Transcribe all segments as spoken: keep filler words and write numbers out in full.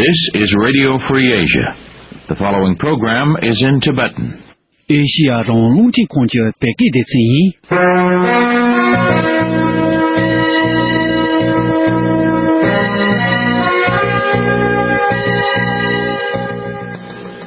This is Radio Free Asia. The following program is in Tibetan. ཨེ་ཤི་ཡ་རང་དབང་རླུང་འཕྲིན་ཁང་གི་བོད་སྐད་སྡེ་ཚན་ཡིན།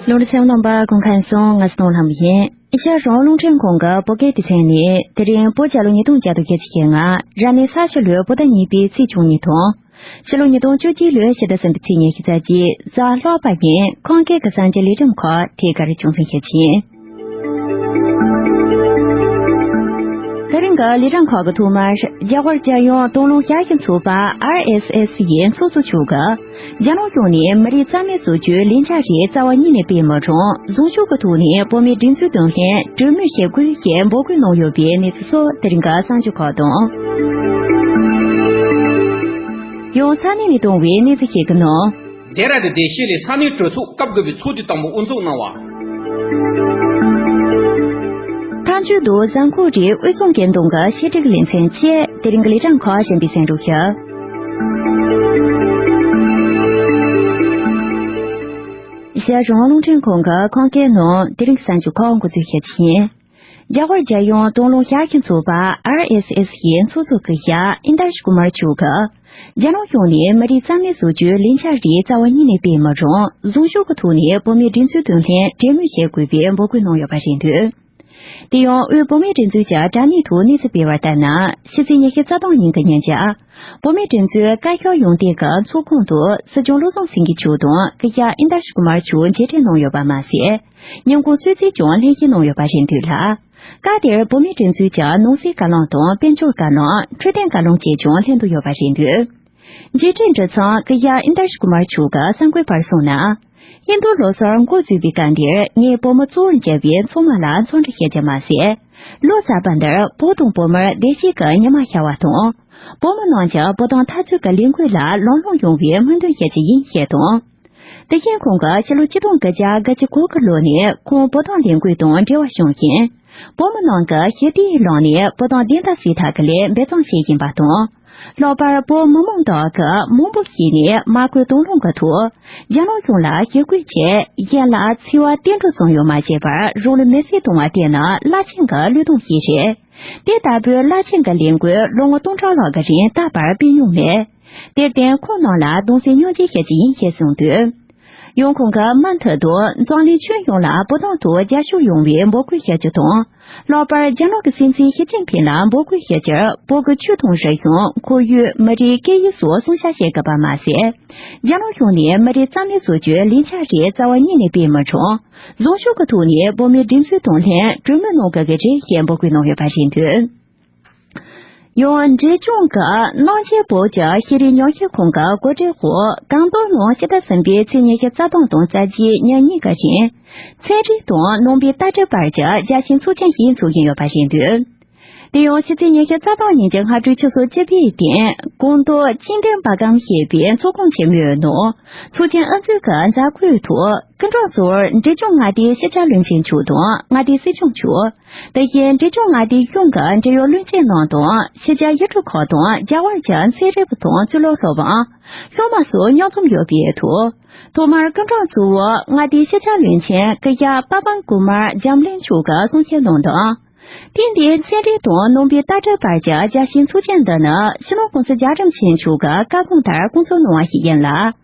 ལོ་རི་སེམས་ལམ་པ་གོང་ཁན་སོང་ང་སྟོང་ལྷམ་ཡིན། ཨེ་ཤ་ཡ་རང་དབང་རླུང་འཕྲིན་ཁང་གི་བོད་སྐད་སྡེ་ཚན་ནས་དེ་རིང་བོད་རྒྱལ་ལོ་ཉིས་སྟོང་བརྒྱ་དང་བརྒྱད་ཅུ་གྱ་ལྔ་རབ་གནས་ས་བྱི་ལོའི་བོད་ཟླ་གཉིས་པའི་ཚེས་བཅུ་གཉིས་དང་། ཕྱི་ལོ་ཉིས་སྟོང་བཅོ་བརྒྱད་ལོའི་ཕྱི་ཟླ་གསུམ་པའི་ཚེས་ཉི་ཤུ་རྩ་གཅིག་གཟའ་ལྷག་པ་ཉིན་ཁམས་སྐད་ཀྱི་གསར་འགྱུར་ལས་རིམ་ཁག་དེ་གར་ཆུང་ཟིན་བྱེད་ཀྱི་ཡིན། དེ་རིང་གི་ལས་རིམ་ཁག་གི་ཐོག་མར་རྒྱ་གར་རྒྱལ་ཡོངས་དང་བླངས་ཞབས་ཞུ་ཚོགས་པ་ཨར་ཨེས་ཨེས་ཡི་ཚོགས་གཙོ་མཆོག་གིས། རྒྱ་ནག་གཞུང་ནས་མི་རིགས་རྩ་མེད་བཟོ་རྒྱུའི་ལས་འཆར་རིགས་རྩ་བ་ཉིད་ནས་སྤེལ་མི་རུང་། བཟང་ཕྱོགས་ཀྱི་ཐོག་ནས་བོད་མིའི་སྒྲིག་འཛུགས་དང་ལྷན་གྲོས་མོལ་བྱེད་དགོས་ཞེས་འབོད་སྐུལ་གནང་ཡོད་པའི་གནས་ཚུལ་སོགས་དེ་རིང་གི་གསར་འགྱུར་ཁག་དང་། ཡང་ས་གནས་ནས་བཏང་བའི་གནས་ཚུལ་ཞིག་གི་ནང་། རྒྱ་ར་དེ་བདེ་ཤེལ་ལས་ས་གནས་གྲོས་ཚོགས་སྐབས་དགུ་པའི་ཚོགས་དུས་དང་པོ་དབུ་འཛུགས་གནང་བ། ཐང་ཆུ་དུ་བཟང་ཁོག་རིའི་དབུས་གཙང་རྒན་གདོང་གི་བཤད་སྒྲིག་ལེ་ཚན་བཅས་དེ་རིང་གི་ལས་རིམ་ཁག་གཞན་པའི་གསན་རོགས་ཞུ། ཨེ་ཤ་ཡ་རང་དབང་རླུང་འཕྲིན་ཁང་གི་ཁམས་སྐད་ནང་དེ་རིང་གི་གསར་འགྱུར་ཁག་འགོ་འཛུགས་བྱེད་ཀྱི་ཡིན། རྒྱ་གར་རྒྱལ་ཡོངས་དང་བླངས་ཞབས་ཞུ་ཚོགས་པ་ཨར་ཨེས་ཨེས་ཡི་ཚོགས་གཙོ་སྐུ་ཞབས་ཨིན་དར་ཤ་ཀུ་མར་མཆོག་གིས། རྒྱ་ནག་གཞུང་ནས་མི་རིགས་རྩ་མེད་བཟོ་རྒྱུའི་ལས་འཆར་རིགས་རྩ་བ་ཉིད་ནས་སྤེལ་མ་རུང་། བཟང་ཕྱོགས་ཀྱི་ཐོག་ནས་བོད་མིའི་སྒྲིག་འཛུགས་དང་ལྷན་གྲོས་མོལ་བྱེད་དགོས་པའི་འབོད་སྐུལ་གནང་ཡོད་པ་རེད་འདུག་དེ་ཡང་དབུས་བོད་མིའི་སྒྲིག་འཛུགས་ཀྱི་དྲ་གནས་ཐོག་གནས་ཚུལ་སྤེལ་བར་ལྟར་ན། ཕྱི་ཚེས་ཉི་ཤུ་རྩ་གཅིག་ཉིན་གྱི་ཉིན་གྱི། བོད་མིའི་སྒྲིག་འཛུགས་བཀའ་ཤག་ཡོངས་སྡེ་གི་ཚོགས་ཁང་དུ་སྲིད་སྐྱོང་བློ་བཟང་སེང་གེ་མཆོག་དང་སྐུ་ཞབས་ཨིན་དར་ཤ་ཀུ་མར་མཆོག་མཇལ་འཕྲད་གནང་ཡོད་པ་མ་ཟད། ཉིན་གུང་གསོལ་ཚིགས་ཀྱང་ལྷན་བཞེས་གནང་ཡོད་པ་རེད་འདུག་ལ། སྐབས་དེར་བོད་མིའི་སྒྲིག་འཛུགས་ཀྱི་ནང་སྲིད་བཀའ་བློན་དང་དཔལ་འབྱོར་བཀའ་བློན། འཕྲོད་བསྟེན་བཀའ་བློན་བཅས་ཀྱང་ལྷན་དུ་ཡོད་པ་རེད་འདུག་མཇལ་འཕྲད་གྲོལ་ཚང་སྐུ་ཞབས་ཨིན་དར་ཤ་ཀུ་མར་མཆོག་གིས་གསར་འགོད་པར་གསུངས་ན། ཧིན་རྡུ་ལོ་གསར་འགོ་བཙུགས་པའི་སྐབས་འདིར་ངས་བོད་མི་གཙོ་བོར་གྱུར་པའི་ཚང་མ་ལ་འཚམས་འདྲི་ཞུ་རྒྱུ་མ་ཟད། ལོ་གསར་པ་འདིར་བོད་དང་བོད་མིར་བདེ་སྐྱིད་ཀྱི་ཉི་མ་ཤར་བ་དང་། བོད་མི་རྣམས་ཀྱིས་བོད་དོན་འཐབ་རྩོད་ཀྱི་ལས་འགུལ་ལ་ལམ་ལྷོང་ཡོང་བའི་སྨོན་འདུན་ཞུ་རྒྱུ་ཡིན་ཞེས་དང་། དེ་བཞིན་ཁོང་གིས་ཕྱི་ལོ་ཆིག་སྟོང་དགུ་བརྒྱ་དགུ་བཅུ་གོ་དགུ་ལོ་ནས་ཁོང་བོད་དོན་ལས་འགུལ་དང་འབྲེལ་བ་བྱུང་ཞིང་། བོད་མི་རྣམས་ཀྱིས་ཞི་བདེའི་ལམ་ནས་བོད་དོན་བདེན་མཐའ་གསལ་ཐབས་ཀྱི་ལས་འབད་བརྩོན་བྱེད་བཞིན་པ་དང་། ལྷག་པར་བོད་མི་མང་དག་གིས་མང་པོ་ཞིག་ནས་མ་བསྐུལ་དང་བླངས་ཀྱི་ཐོག་རྒྱ་ནག་གཞུང་ལ་ཞི་རྒོལ་བྱས། གཞན་ལ་འཚེ་བ་གཏན་འགྲོ་ཙམ་ཡང་མ་བྱས་པར་རང་ལུས་མེར་སྲེག་གཏོང་བ་དེ་ནི་རླབས་ཆེན་གྱི་བློས་གཏོང་ཞིག་རེད། དེ་ལྟ་བུའི་རླབས་ཆེན་གྱི་ལས་འགུལ་ལོ་ངོ་སྟོང་ཕྲག་ལྷག་གི་རིང་རྟག་པར་སྤེལ་མྱོང་མེད། དེར་བརྟེན་ཁོང་རྣམས་ལ་གདུང་སེམས་མཉམ་སྐྱེད་ཞུ་རྒྱུ་ཡིན་ཞེས་གསུངས་འདུག་ཡང་ཁོང་གིས་མུ་མཐུད་དུ་འཛམ་གླིང་ཁྱོན་ཡོངས་ལ་བོད་དོན་ཐོག་རྒྱབ་སྐྱོར་ཡོང་བའི་འབོད་སྐུལ་ཞུ་རྒྱུ་དང་། ལྷག་པར་རྒྱ་ནག་གི་སྲིད་འཛིན་ཞི་ཅིན་ཕིང་ལ་འབོད་སྐུལ་ཞུ་རྒྱུར་བོད་ཀྱི་ཆོས་དང་རིག་གཞུང་། ཁོར་ཡུག་མི་རིགས་སྐད་ཡིག་སོགས་སྲུང་བྱ་བྱེད་དགོས་པ་མ་ཟད། རྒྱ་ནག་གཞུང་ནས་མི་རིགས་རྩ་མེད་བཟོ་རྒྱུའི་ལས་འཆར་རིགས་རྩ་བ་ཉིད་ནས་སྤེལ་མི་རུང་། བཟང་ཕྱོགས་ཀྱི་ཐོག་ནས་བོད་མིའི་སྒྲིག་འཛུགས་དང་ལྷན་གྲོས་མོལ་གནང་དགོས་ཀྱི་རེད་ཞེས་འབོད་སྐུལ་གནང་ཡོད་པ་རེད་འདུག་ཡང་འབྲས་ལྗོངས་ཀྱི་རྣམ་རྒྱལ་བོད་ཀྱི་ཤེས་རིག་ཉམས་ཞིབ་ཁང་གི་གོ་སྒྲིག་འོག་སྒང་ཏོག་ནང་ཕྱི་ཟླ་གསུམ་པའི་ཚེས་ཉི་ཤུ་རྩ་གསུམ་དང་རྩ་བཞིའི་ཉིན་གཉིས་ཀྱི་རིང་། ཚན་རིག་དང་ནང་པའི་ལྟ་གྲུབ་བར་གྱི་རྒྱལ་སྤྱིའི་ཚོགས་ཆེན་ཞིག་འཚོགས་བཞིན་ཡོད་པ་རེད་འདུག་དེ་ཡང་ཕྱི་ཚེས་ཉི་ཤུ་རྩ་གསུམ་ཉིན་གྱི་སྔ་དྲོའི་ཆུ་ཚོད་བཅུ་པའི་སྟེང་སྒང་ཏོག་ཅིང་ཏེན་པ་ཀམ་ཞེས་པའི་ཚོགས་ཁང་ཆེན་མོའི་ནང་ཚོགས་ཆེན་དབུ་འཛུགས་ཀྱི་མཛད་སྒོའི་ཐོག་སྐུ་མགྲོན་གཙོ་བོར་འབྲས་ལྗོངས་མངའ་སྡེའི་ཕྱི་རྒྱལ་བློན་ཆེན་མཆོག་དང་མངའ་སྡེའི་སྲིད་སྐྱོང་མཆོག་དེ་བཞིན་འབྲས་ལྗོངས་མངའ་སྡེའི་གཞུང་གི་འབྲེལ་ཡོད་བློན་ཆེན་རྣམས་དང་ཕྱི་རྒྱལ་ཡུལ་གྲུ་ཁག་དང་རྒྱ་གར་གྱི་ཚན་རིག་པ་དང་གཙུག་ལག་སློབ་དཔོན། སློབ་མ་སོགས་མཉམ་འཛོམས་ཡོད་པའི་ཐོག་ཐོག་མར་སྐུ་མགྲོན་གཙོ་བོ་མངའ་སྡེའི་ཕྱི་རྒྱལ་བློན་ཆེན་སྐུ་ཞབས་པ་པན་ཀུ་མར་འཇམ་གླིང་མཆོག་གིས་གསུང་བཤད་གནང་དོན། ཐེངས་འདིའི་ཚན་རིག་དང་ནང་པའི་ལྟ་གྲུབ་བར་གྱི་རྒྱལ་སྤྱིའི་ཚོགས་ཆེན་འདི་ནི་སྤྱི་ནོར་༸གོང་ས་༸རྒྱལ་བ་རིན་པོ་ཆེ་མཆོག་གི་བཀའ་དགོངས་ལྟར་བསྐོང་ཚོགས་གནང་བ་ཞིག་ཡིན་ལ།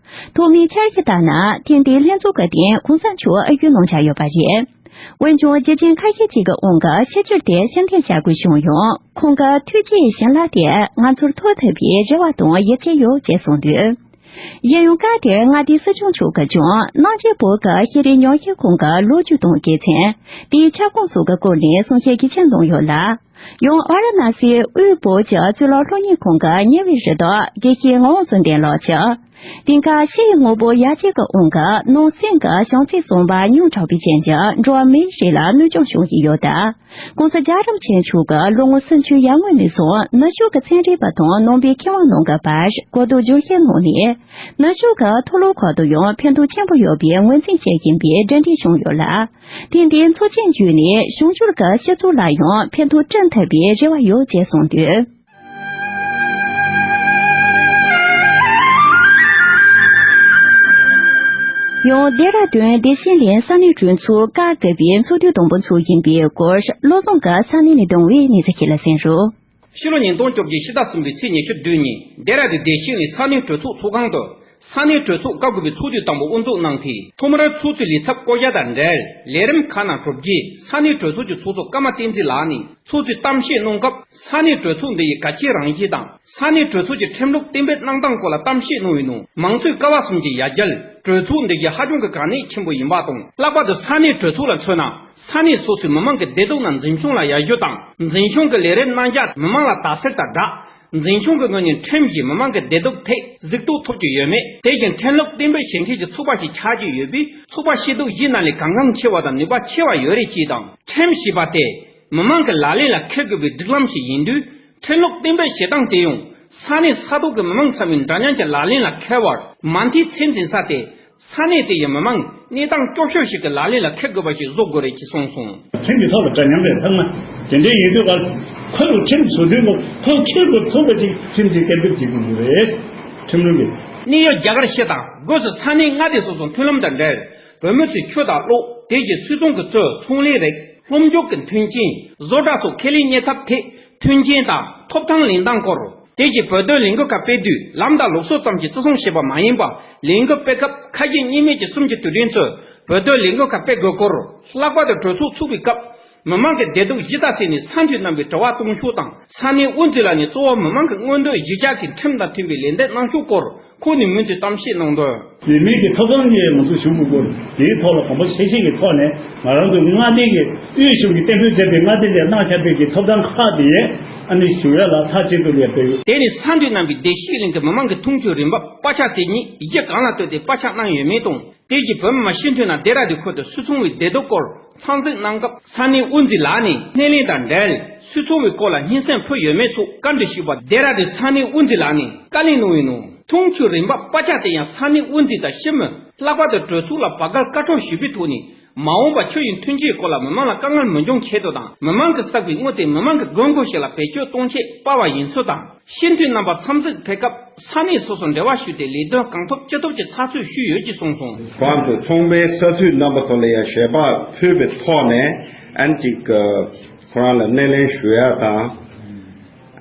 ཐོག་མའི་འཆར་གཞི་ལྟར་ན་ཐེངས་འདིའི་ལྷན་ཚོགས་ཀྱི་སྟེང་གོང་ས་མཆོག་ཨ་ཡུལ་གནང་འཆར་ཡོད་པ་རེད། འོན་ཀྱང་རྒྱུ་རྐྱེན་ཁ་ཤས་ཅིག་གི་དབང་གིས་ཕྱི་ཕྱིར་དེ་ཕྱིར་འཐེན་བྱ་དགོས་བྱུང་ཡང་། ཁོང་གི་ཐུགས་བསྐྱེད་བྱིན་རླབས་དེ་ང་ཚོར་ཐོབ་ཐུབ་པའི་རེ་བ་དང་ཡིད་ཆེས་ཡོད་ཅེས་གསུངས་འདུག་གཞན་ཡང་སྐབས་དེར་མངའ་སྡེའི་སྲིད་སྐྱོང་མཆོག་གིས་ཀྱང་རྣམ་རྒྱལ་བོད་ཀྱི་ཤེས་རིག་ཉམས་ཞིབ་ཁང་གི་ལོ་རྒྱུས་དང་དགེ་མཚན། དེའི་ཁྱབ་ཁོངས་སོགས་ཀྱི་སྐོར་ནས་གསུང་བཤད་གལ་ཆེན་གནང་ཡོད་ལ། ཡང་ཝཱ་ར་ཎ་སིའི་དབུས་བོད་ཀྱི་གཙུག་ལག་སློབ་གཉེར་ཁང་གི་ཉེ་བའི་རེ་དོགས་དགེ་བཤེས་ངག་དབང་བསམ་གཏན་ལགས་ཀྱིས། དེང་སྐབས་ཕྱི་ཡི་དངོས་པོ་ཡར་རྒྱས་ཀྱི་དབང་གིས་ནང་སེམས་ཀྱི་བྱམས་བརྩེའི་བསམ་པ་ཉུང་དྲགས་པའི་རྐྱེན་གྱིས་འགྲོ་བ་མིའི་རིགས་ལ་གནོད་སྐྱོན་བྱུང་བཞིན་ཡོད་སྟབས། ༸གོང་ས་༸རྒྱལ་བ་རིན་པོ་ཆེ་མཆོག་གིས་ལོ་ངོ་སུམ་ཅུ་ཡར་སྔོན་ནས་བཟུང་ནུབ་ཕྱོགས་ཀྱི་ཚན་རིག་པ་དང་ནང་པའི་མཁས་དབང་རྣམས་ཀྱི་བར་གོ་བསྡུར་བརྗོད་བཤད་གནང་ནས། ནུབ་ཕྱོགས་ཀྱི་མཐོ་སློབ་ཁག་ཏུ་ཡང་ཕན་ཐོགས་ཆེན་པོ་ཡོད་པའི་ངོས་འཛིན་བྱེད་བཞིན་པའི་གྲ་སྒྲིག་བྱུང་ཡོད་ལ། ཐེངས་འདིའི་ཚོགས་ཆེན་བརྒྱུད་ནས་གཞུང་འབྱོར་གྱི་སྤྱི་ཚོགས་ལ་ཡང་ཕན་ཐོགས་བསྐྲུན་ཐུབ་པའི་རེ་བ་ཡོད་ཅེས་གསུངས་འདུག་ཡང་ལྡེ་ར་ལྡུན་བདེ་ཆེན་གླིང་ས་གནས་གྲོས་ཚོགས་བཀའ་བསྒང་པའི་ཚོགས་དུས་དང་པོ་འཚོགས་ཡིན་པའི་སྐོར་བློ་བཟང་དགའ་ས་གནས་ནས་གཏོང་བའི་གནས་ཚུལ་ཁྱེད་ལ་གསན་རོགས། ཕྱི་ལོ་ཉིས་སྟོང་བཅོ་བརྒྱད་ཕྱི་ཟླ་གསུམ་པའི་ཚེས་ཉི་ཤུ་བདུན་ཉིན་ལྡེ་ར་ལྡུན་བདེ་ཆེན་གླིང་ས་གནས་གྲོས་ཚོགས་ཚོགས་ཁང་དུ། ས་གནས་གྲོས་ཚོགས་བཀའ་བསྒང་པའི་ཚོགས་དུས་དང་པོ་དབུ་འཛུགས་གནང་སྟེ། ཐོག་མར་ཚོགས་དུས་ལས་ཚབ་བསྐོ་བཞག་དང་འབྲེལ་ལས་རིམ་ཁག་ནང་གྲུབ་རྗེས་ས་གནས་གྲོས་ཚོགས་ཀྱི་ཚོགས་གཙོ་ཀརྨ་བསྟན་འཛིན་ལགས་ནས་ཚོགས་གཙོས་གཏམ་བཤད་གནང་སྐབས། ས་གནས་གྲོས་ཚོགས་འདི་ཡི་གལ་ཆེའི་རང་བཞིན་དང་། ས་གནས་གྲོས་ཚོགས་ཀྱི་ཁྲིམས་ལུགས་གཏན་འབེབས་གནང་སྟངས་སྐོར་ལ་གཏམ་བཤད་གནང་བའི་ནང་། མང་གཙོའི་ཀ་བ་གསུམ་གྱི་ཡ་གྱལ་གྲོས་ཚོགས་འདི་གི་ཧ་ཅང་གི་གལ་གནད་ཆེན་པོ་ཡིན་པ་དང་། ལྷག་པར་དུ་ས་གནས་གྲོས་ཚོགས་ལ་མཚོན་ན། ས་གནས་སོ་སོའི་མི་མང་གི་བདེ་སྡུག་ནང་འཛིན་སྐྱོང་ལ་ཡར་ཞུ་དང་། འཛིན་སྐྱོང་གི་ལས་རིམ་གནང་བཞག་མི་མང་ལ་དག་སེལ་དང་སྦྲགས། འཛིན་སྐྱོང་གི་ངོས་ནས་ཁྲིམས་ཀྱིས་མི་མང་གི་བདེ་སྡུག་ཐད་གཟིགས་རྟོག་ཐོབ་ཀྱི་ཡོད་མེད། དེ་བཞིན་ཁྲིམས་ལུགས་གཏན་འབེབས་བྱེད་མཁན་གྱི་ཚོགས་པ་ཞིག་ཆགས་ཀྱི་ཡོད་པས། ཚོགས་པ་ཞེ་དྲག་ཞིག་ནང་ལས་གལ་འགངས་ཆེ་བ་དང་ནུས་པ་ཆེ་བ་ཡོད་རེད་ཅེས་དང་། ཁྲིམས་ཞེས་པ་དེ་མི་མང་གི་ལག་ལེན་ལ་འཁེལ་དགོས་པའི་སྒྲིག་ལམ་ཞིག་ཡིན་དུས། ཁྲིམས་ལུགས་གཏན་འབེབས་བྱེད་སྟངས་དེ་ཡང་ས་གནས་ས་ཐོག་གི་མི་མང་ཚང་མས་འདྲ་མཉམ་གྱི་ལག་ལེན་ལ་འཁེལ་བར་མ་མཐའི་ཚད་འཛིན་ས་དེ། ས་གནས་དེ་ཡི་མི་མང་གནས་སྟངས་སྐྱོ་ཤོས་ཤིག་གི་ལག་ལེན་ལ་འཁེལ་དགོས་པ་ཞིག་བཟོ་དགོས་རེད་ཅེས་གསུངས་སོང་། ཁྲིམས་ཀྱི་ཐོག་ལ་འདྲ་མཉམ་རེད་ཚང་མ། དེ་འདྲའི་ཡིན་དུས་ཀར་ཁོ་ལ་ཁྲིམས་བཟོ་དུས་ཀར་ཁོ་འཁྱེར་དགོས་ཐུབ་པ་ཞིག་ཁྲིམས་ཀྱིས་གཏན་འབེབས་བྱེད་དགོས་ཀྱི་རེད། ཁྲིམས་ལུགས་ཀྱི། གནད་ཡོད་རྒྱ་གར་སྤྱི་དང་སྒོས་སུ་ས་གནས་མངའ་སྡེ་སོ་སོའི་མཐུན་ལམ་དང་འབྲེལ། བོད་མི་ཚོས་ཆུ་དང་གློག་དེ་བཞིན་སུད་ཚོང་གི་གཙོས་ཚོང་ལས་རིགས། སློབ་འཇོག་གི་མཐུན་རྐྱེན། བཟོ་གྲྭ་སོགས་ཁས་ལེན་གཉེར་ཐབས་ཐད་མཐུན་རྐྱེན་དང་ཐོབ་ཐང་ལེན་སྟངས་སྐོར། དེ་བཞིན་བོད་དོན་ལས་འགུལ་ཁག་སྤེལ་དུས་ལམ་དང་ལུགས་སྲོལ་ཙམ་གྱིས་བརྩི་སྲུང་བྱེད་པ་མ་ཡིན་པར། ལས་འགུལ་སྤེལ་སྐབས་ཁ་ཞེ་གཉིས་མེད་ཀྱི་གསུམ་གྱི་དུས་དྲན་ཚོད་བོད་དོན་ལས་འགུལ་ཁག་སྤེལ་དགོས་སྐོར། ལྷག་པར་དུ་གྲོས་ཚོགས་ཚུགས་པའི་སྐབས། མི་མང་གི་བདེ་སྡུག་གཞི་རྩར་བྱས་ནས་ས་མཐོའི་རྣམ་པའི་དྲི་བ་གཏོང་ཕྱོགས་དང་། ས་གནས་དབུ་འཛིན་ལགས་ནས་གཙོ་བོ་མི་མང་གི་མངོན་འདོད་གཞི་བཞག་གིས་ཁྲིམས་དང་མཐུན་པའི་ལས་འདེད་གནང་ཕྱོགས་སྐོར། ཁོང་ནས་མུ་མཐུད་གཏམ་བཤད་གནང་དོན། ལས་མི་གི་ཐོབ་ཐང་གི་ང་ཚོ་ཞུ་དགོས་སྐོར། དེའི་ཐོག་ལ་གོམ་པ་ཤེས་ཤེས་ཀྱི་ཐོག་ནས་ང་རང་ཚོ་མངའ་སྡེ་གི་དབུས་གཞུང་གིས་གཏན་འབེབས་བྱས་པའི་མངའ་སྡེ་ལས་གནང་བཞག་པའི་གི་ཐོབ་ཐང་ཁག་དེ་ཨ་ནི་ཞུ་ཡ་ལ་མཐའ་གཅིག་ཏུ་ལས་པའི། དེ་ནི་ས་མཐོའི་རྣམ་པའི་བདེ་སྐྱིད་གླིང་གི་མི་མང་གི་འཐུང་ཆུའི་རིན་འབབ་པ་ཆག་དེ་ཉིད་གཞི་གང་ལ་ལྟོས་ཏེ་པ་ཆག་གནང་ཡོད་མེད་དང་། དེ་བཞིན་བོད་མི་མང་སྤྱི་འཐུས་ནང་ལྡེ་ར་ལྡུན་ཁུལ་དུ་སུད་ཚོང་བའི་བདེ་སྡུག་སྐོར་ཚགས་ཚུད་གནང་སྐབས། ས་གནས་དབུ་འཛིན་ལགས་ནས་སྣེ་ལེན་དང་འབྲེལ་སུད་ཚོང་བའི་སྐོར་ལ་སྙན་སེང་ཕུལ་ཡོད་མེད་སོགས་བཀའ་འདྲི་ཞུས་པར། ལྡེ་ར་ལྡུན་ས་གནས་དབུ་འཛིན་ལགས་ནས་བཀའ་ལན་གནང་བའི་ནང་། འཐུང་ཆུའི་རིན་འབབ་པ་ཆག་དེ་ཡང་ས་གནས་དབུ་འཛིན་དང་སྤྱི་མི། ལྷག་པར་དུ་གྲོས་ཚོགས་ལ་བར་བརྒལ་བཀའ་འཁྲོལ་ཞུས་པའི་ཐོག་ནས། མ་འོངས་པར་ཆུ་ཡི་མཐུན་རྐྱེན་སྐོར་ལ་མི་མང་ལ་དཀའ་ངལ་མི་འབྱུང་ཆེད་དུ་དང་། མི་མང་གིས་བསགས་པའི་དངུལ་དེ་མི་མང་གི་དགོས་མཁོ་ཞིག་ལ་བེད་སྤྱོད་གཏོང་ཆེད་སྤར་བ་ཡིན་ཚུལ་དང་། སྤྱི་འཐུས་རྣམ་པ་འཚམས་གཟིགས་ཕེབས་སྐབས། ས་གནས་སོ་སོར་འབྲེལ་བ་ཞུས་ཏེ་ལས་དོན་གང་ཐུབ་ཅི་ཐུབ་ཀྱིས་ཚགས་ཚུད་ཞུས་ཡོད་ཅེས་གསུངས་སོང་། གོང་དུ་ཚོང་པའི་ས་འཐུས་རྣམ་པ་ཚོ་ལ་ཡང་ཞལ་པར་ཕུལ་བའི་ཐོག་ནས་ཨན་ཅིག་ཁོ་རང་ལ་སྣེ་ལེན་ཞུ་ཡ་དང་།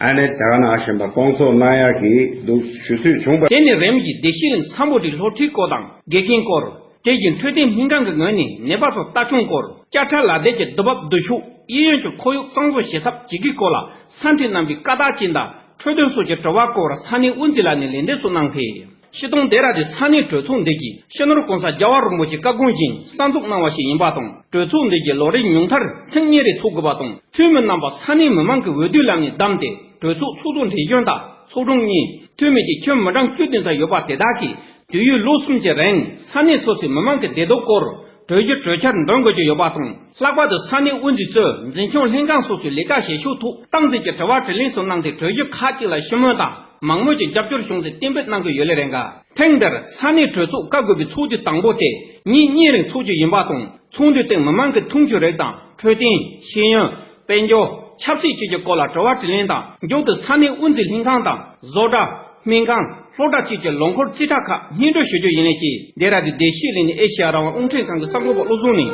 ཨ་ནེ་དེ་ག་ནང་བཞིན་པ་སྐོང་ཚོགས་གནང་ཡག་གི་འདུག་ཞུ་སྲོལ་བྱུང་བ། དེ་ནི་རིམ་བཞིན་བདེ་སྐྱིད་གླིང་ས་འབོ་ཊི་སློབ་ཁྲིད་སྐོར་དང་དགེ་རྒན་སྐོར། དེ་བཞིན་འཕྲོད་བསྟེན་སྨན་ཁང་གི་ངོས་ནས་ནད་པ་ཚོར་ལྟ་སྐྱོང་སྐོར། དཔྱ་ཁྲལ་ལག་དེབ་ཀྱི་བསྡུ་བབ་བསྡུ་ཤོག་གཡས་གཡོན་གྱི་ཁོར་ཡུག་གཙང་བཟོ་བྱེད་ཐབས་བྱེད་ཀྱི་སྐོར་ལ་ས་འཐུས་རྣམ་པས་བཀའ་རྟགས་ཅན་དང་འཕྲོད་བསྟེན་སོགས་ཀྱི་དྲི་བ་སྐོར་ས་གནས་དབུ་འཛིན་ལགས་ནས་ལན་འདེབས་སུ་གནང་ཕེབས། སྤྱིར་བཏང་ལྡེ་ར་ལྡུན་ས་གནས་གྲོས་ཚོགས་འདི་གིས་སྤྱི་ནོར་༸གོང་ས་༸རྒྱལ་བ་རིན་པོ་ཆེའི་བཀའ་དགོངས་བཞིན་གསར་འཛུགས་གནང་བ་ཞིག་ཡིན་པ་དང་། གྲོས་ཚོགས་འདི་གིས་ལོ་རེའི་ཉུང་མཐར་ཐེངས་གཉིས་རེ་འཚོགས་དགོས་པ་དང་། འཐུས་མི་རྣམ་པ་ས་གནས་མི་མང་གི་འོས་བསྡུའི་ལམ་ནས་བདམས་ཏེ་གྲོས་ཚོགས་ཚོགས་གཙོ་འབྲས་སྐྱོན་དང་ཚོགས་དྲུང་གཉིས། འཐུས་མི་གྱི་ཁྱོན་མི་གྲངས་བཅུ་བདུན་ཙམ་ཡོད་པ་དེ་དག་གིས་དུས་ཡུན་ལོ་གསུམ་གྱི་རིང་ས་གནས་སོ་སོའི་མི་མང་གི་བདེ་སྡུག་སྐོར་གྲོས་གཞི་གྲོས་འཆར་འདོན་དགོས་ཀྱི་ཡོད་པ་དང་། ལྷག་པར་དུ་ས་གནས་དབུ་འཛིན་གཙོས་འཛིན་སྐྱོང་ལྷན་ཁང་སོ་སོའི་ལས་ཀ་བྱེད་ཕྱོགས་ཐོག་སྟངས་འཛིན་གྱི་དྲི་བ་དྲིས་ལན་སོགས་གནང་སྟེ་གྲོས་གཞི་ཁག་ཅིག་ལ་ཞུ་མོལ་དང་མང་མོས་ཀྱི་རྒྱབ་སྐྱོར་བྱུང་ཚུལ་གཏན་འབེབས་གནང་གི་ཡོད་ལེ་རེད་འགའ། ཐེངས་འདིར་ས་གནས་གྲོས་ཚོགས་བཀའ་བསྒོ་པའི་ཚོགས་དུས་དང་པོ་དེ་ཉིན་གཉིས་རིང་འཚོགས་རྒྱུ་ཡིན་པ་དང་། ཚོགས་འདུའི་སྟེང་མི་མང་གི་འཐུང་ཆུའི་རིགས་དང་འཕྲོད་བསྟེན། ཤེས་ཡོན། དཔལ་འབྱོར། ཆབ་སྲིད་བཅས་ཀྱི་སྐོར་ལ་དྲི་བ་དྲིས་ལན་དང་། མཇུག་ཏུ་ས་གནས་དབུ་འཛིན་ལྷན་ཁང་དང་བཟོ་གྲྭ། སྨན་ཁང་། སློབ་གྲྭ་བཅས་ཀྱི་ལོ་འཁོར་རྩིས་ཁྲ་ཁག་སྙན་སྒྲོན་ཞུ་རྒྱུ་ཡིན་ལེ་ཅེས་ལྡེ་ར་ལྡུན་བདེ་སྐྱིད་གླིང་ནས་ཨེ་ཤེ་ཡ་རང་དབང་རླུང་འཕྲིན་ཁང་གི་གསར་འགོད་པ་བློ་བཟང་ནས།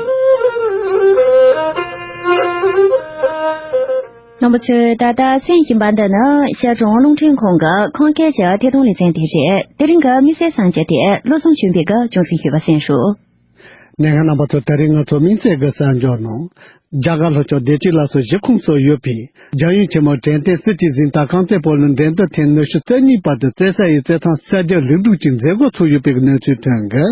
རྣམ་པ་ཚོས་ད་ལྟ་གསན་བཞིན་པ་འདི་ནི་ཤར་གྲོང་རླུང་འཕྲིན་ཁང་གི་ཁམས་སྐད་ཀྱི་ཐད་གཏོང་ལེ་ཚན་དེ་རེད། དེ་རིང་གི་དམིགས་བསལ་གསར་འགྱུར་དེ་བློ་བཟང་ཆོས་འཕེལ་གྱིས་རྒྱང་སྲིང་ཞུས་པ་གསན་ཞུ། གནད་འགག་རྣམ་པ་ཚོ། དེ་རིང་ང་ཚོ་དམིགས་བསལ་གྱི་གསར་འགྱུར་ནང་། རྒྱ་གར་ལྷོ་ཕྱོགས་བདེ་སྐྱིད་གླིང་སོགས་གཞི་ཁོངས་སུ་ཡོད་པའི་རྒྱལ་ཡུམ་ཆེན་མོ་དྲན་རྟེན་གསེར་གྱི་གཟེངས་རྟགས་ཁང་རྩེ་སྤོ་ལོའི་འགྲན་བསྡུར་ཐེངས་ཉི་ཤུ་རྩ་གཉིས་པ་དེ་རྩེད་ས་ཡི་རྩེད་ཐང་གསར་བརྗེ་ལེགས་གྲུབ་ཀྱི་མཛད་སྒོ་ཚུགས་ཡོད་པའི་གནས་ཚུལ་ཐོན་གི།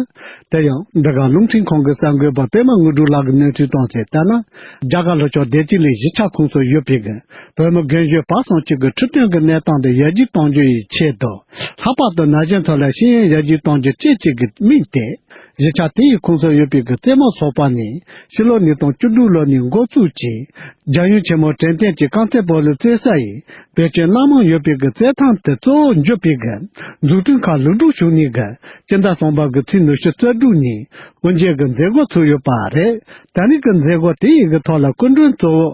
དེ་ཡང་འདི་ག་རླུང་འཕྲིན་ཁང་གི་གསར་འགོད་པ་པད་མ་དངོས་གྲུབ་ལགས་ཀྱི་གནས་ཚུལ་བཏང་ཚེ་ལྟར་ན། རྒྱ་གར་ལྷོ་ཕྱོགས་བདེ་སྐྱིད་གླིང་གཞིས་ཆགས་ཁོངས་སུ་ཡོད་པའི་གི་བོད་མི་རྒན་གཞོན་བར་གསུམ་གཅིག་གི་འཕྲོད་བསྟེན་གྱི་གནས་སྟངས་དེ་ཡར་རྒྱས་གཏོང་རྒྱུ་ཡི་ཆེད་དུ། ལྷག་པར་དུ་ན་གཞོན་ཚོ་ལ་ཤེས་ཡོན་ཡར་རྒྱས་གཏོང་རྒྱུ་བཅས་བཅས་ཀྱི་དམིགས་ཏེ། གཞིས་ཆགས་དེ་ཡི་ཁོངས་སུ་ཡོད་པའི་གི་རྩེད་མོ་ཚོགས་པ་ནས་ཕྱི་ལོ་ཉིས་སྟོང་བཅུ་དྲུག་ལོ་ནས་ འགོ་བཙུགས་ཀྱིས། རྒྱལ་ཡུམ་ཆེན་མོ་དྲན་རྟེན་གྱི་རྐང་རྩེད་སྤོ་ལོའི་རྩེད་ས་ཡི་བེད་སྤྱོད་སྣ་མང་ཡོད་པའི་གི་རྩེད་ཐང་དུ་གཙོ་བོ་འཇོག་པའི་གི་འཛུགས་སྐྲུན་ཁག་ལེགས་གྲུབ་བྱུང་ནས་གི་སྤྱི་ཟླ་གསུམ་པ་གི་ཚེས་ཉི་ཤུ་རྩ་དྲུག་ཉིན་དབུ་འབྱེད་ཀྱི་མཛད་སྒོ་ཚུགས་ཡོད་པ་རེད། ད་རེས་ཀྱི་མཛད་སྒོ་དེ་ཡི་གི་ཐོག་ལ་སྐུ་མགྲོན་གཙོ་བོ་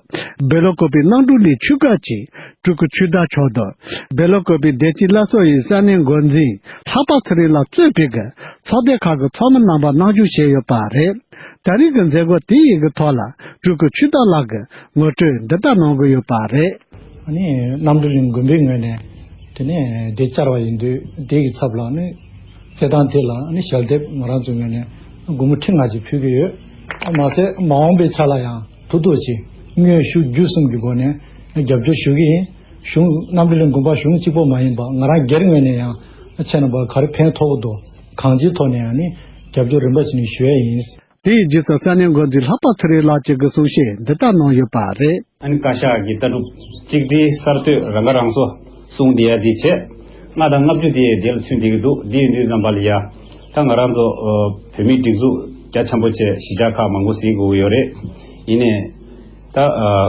སྦེལ་ཀོབ་པའི་གནམ་གྲུ་ལས་ཆུས་ཁག་གི་སྤྲུལ་སྐུ་ཆོས་དར་མཆོག་དང་སྦེལ་ཀོབ་པའི་བདེ་སྐྱིད་བླ་སྲོག་ཡི་ས་གནས་འགོ་འཛིན་ལྷག་པ་ཚེ་རིང་ལགས་གཙོས་པའི་གི་ཚོགས་སྡེ་ཁག་གི་ཚོགས་མི་རྣམ་པ་གནང་སྦྱོང་བྱས་ཡོད་པ་རེད། ད་རེས་ཀྱི་མཛད་སྒོ་དེ་ཡི་གི་ཐོག་ལ་སྤྲུལ་སྐུ་ཆོས་དར་ལགས་ཀྱིས་ངོ་སྤྲོད་འདི་ལྟར་གནང་གི་ཡོད་པ་རེད། ཨ་ནི་གནམ་གྲུ་གླིང་དགོན་པའི་ངོས་ནས་དེ་ནས་དེ་བཅར་བ་ཡིན་དུས་དེ་གི་ཚབ་ལ་ནི་རྩེད་ཐང་དེ་ལ་ནི་ཞལ་འདེབས་ང་རང་ཚོའི་ངོས་ནས་སྒོར་མོ་ཁྲི་ལྔ་ཅིག་ཕུལ་གྱི་ཡོད། མ་ཟད་མ་འོངས་པའི་ཆ་ལ་ཡང་ཐུགས་ཐུགས་ཀྱིས་དངོས་ཤུགས་བརྒྱུད་གསུམ་གྱི་སྒོ་ནས་རྒྱབ་སྐྱོར་ཞུ་གི་ཡིན། གཞུང་གནམ་གྲུ་གླིང་དགོན་པ་གཞུང་གཅིག་པོ་མ་ཡིན་པ་ང་རང་སྒེར་ངོས་ནས་ཡང་ཁྱེད་རྣམ་པ་ག་རེ་ཕན་ཐོགས་འདུག་གང་ཅིའི་ཐོག་ནས་ཡང་ནི་རྒྱབ་སྐྱོར་རིམ་པ་བྱས་ནས་ཞུ་ཡས་ཡིན། དེའི་རྗེས་སུ་ས་གནས་འགོ་འཛིན་ལྷག་པ་ཚེ་རིང་ལགས་ཀྱིས་གི་གསུང་བཤད་འདི་ལྟར་གནང་ཡོད་པ་རེད། ཨ་ནི་བཀའ་ཤག་གི་ལྟ་གྲུབ་གཅིག་སྒྲིལ་གསར་གཏོད་རང་ཁ་རང་གསོ་གསུང་དེ་ཡ་དེ་བྱས། ལྔ་དང་ལྔ་བཅུ་དེ་དེ་ལ་ཚུད་འདི་གི་འདུག་འདི་ཡིན་དུས་རྣམ་པ་ལ་ཡ། ད་ང་རང་ཚོ་བོད་མིའི་སྒྲིག་འཛུགས་རྒྱ་ཆེན་པོ་བྱས་གཞིས་ཆགས་ཁག་མང་པོ་ཟིན་དགོས་ཀྱི་ཡོད་རེད། ཡིན་ནའི། ད་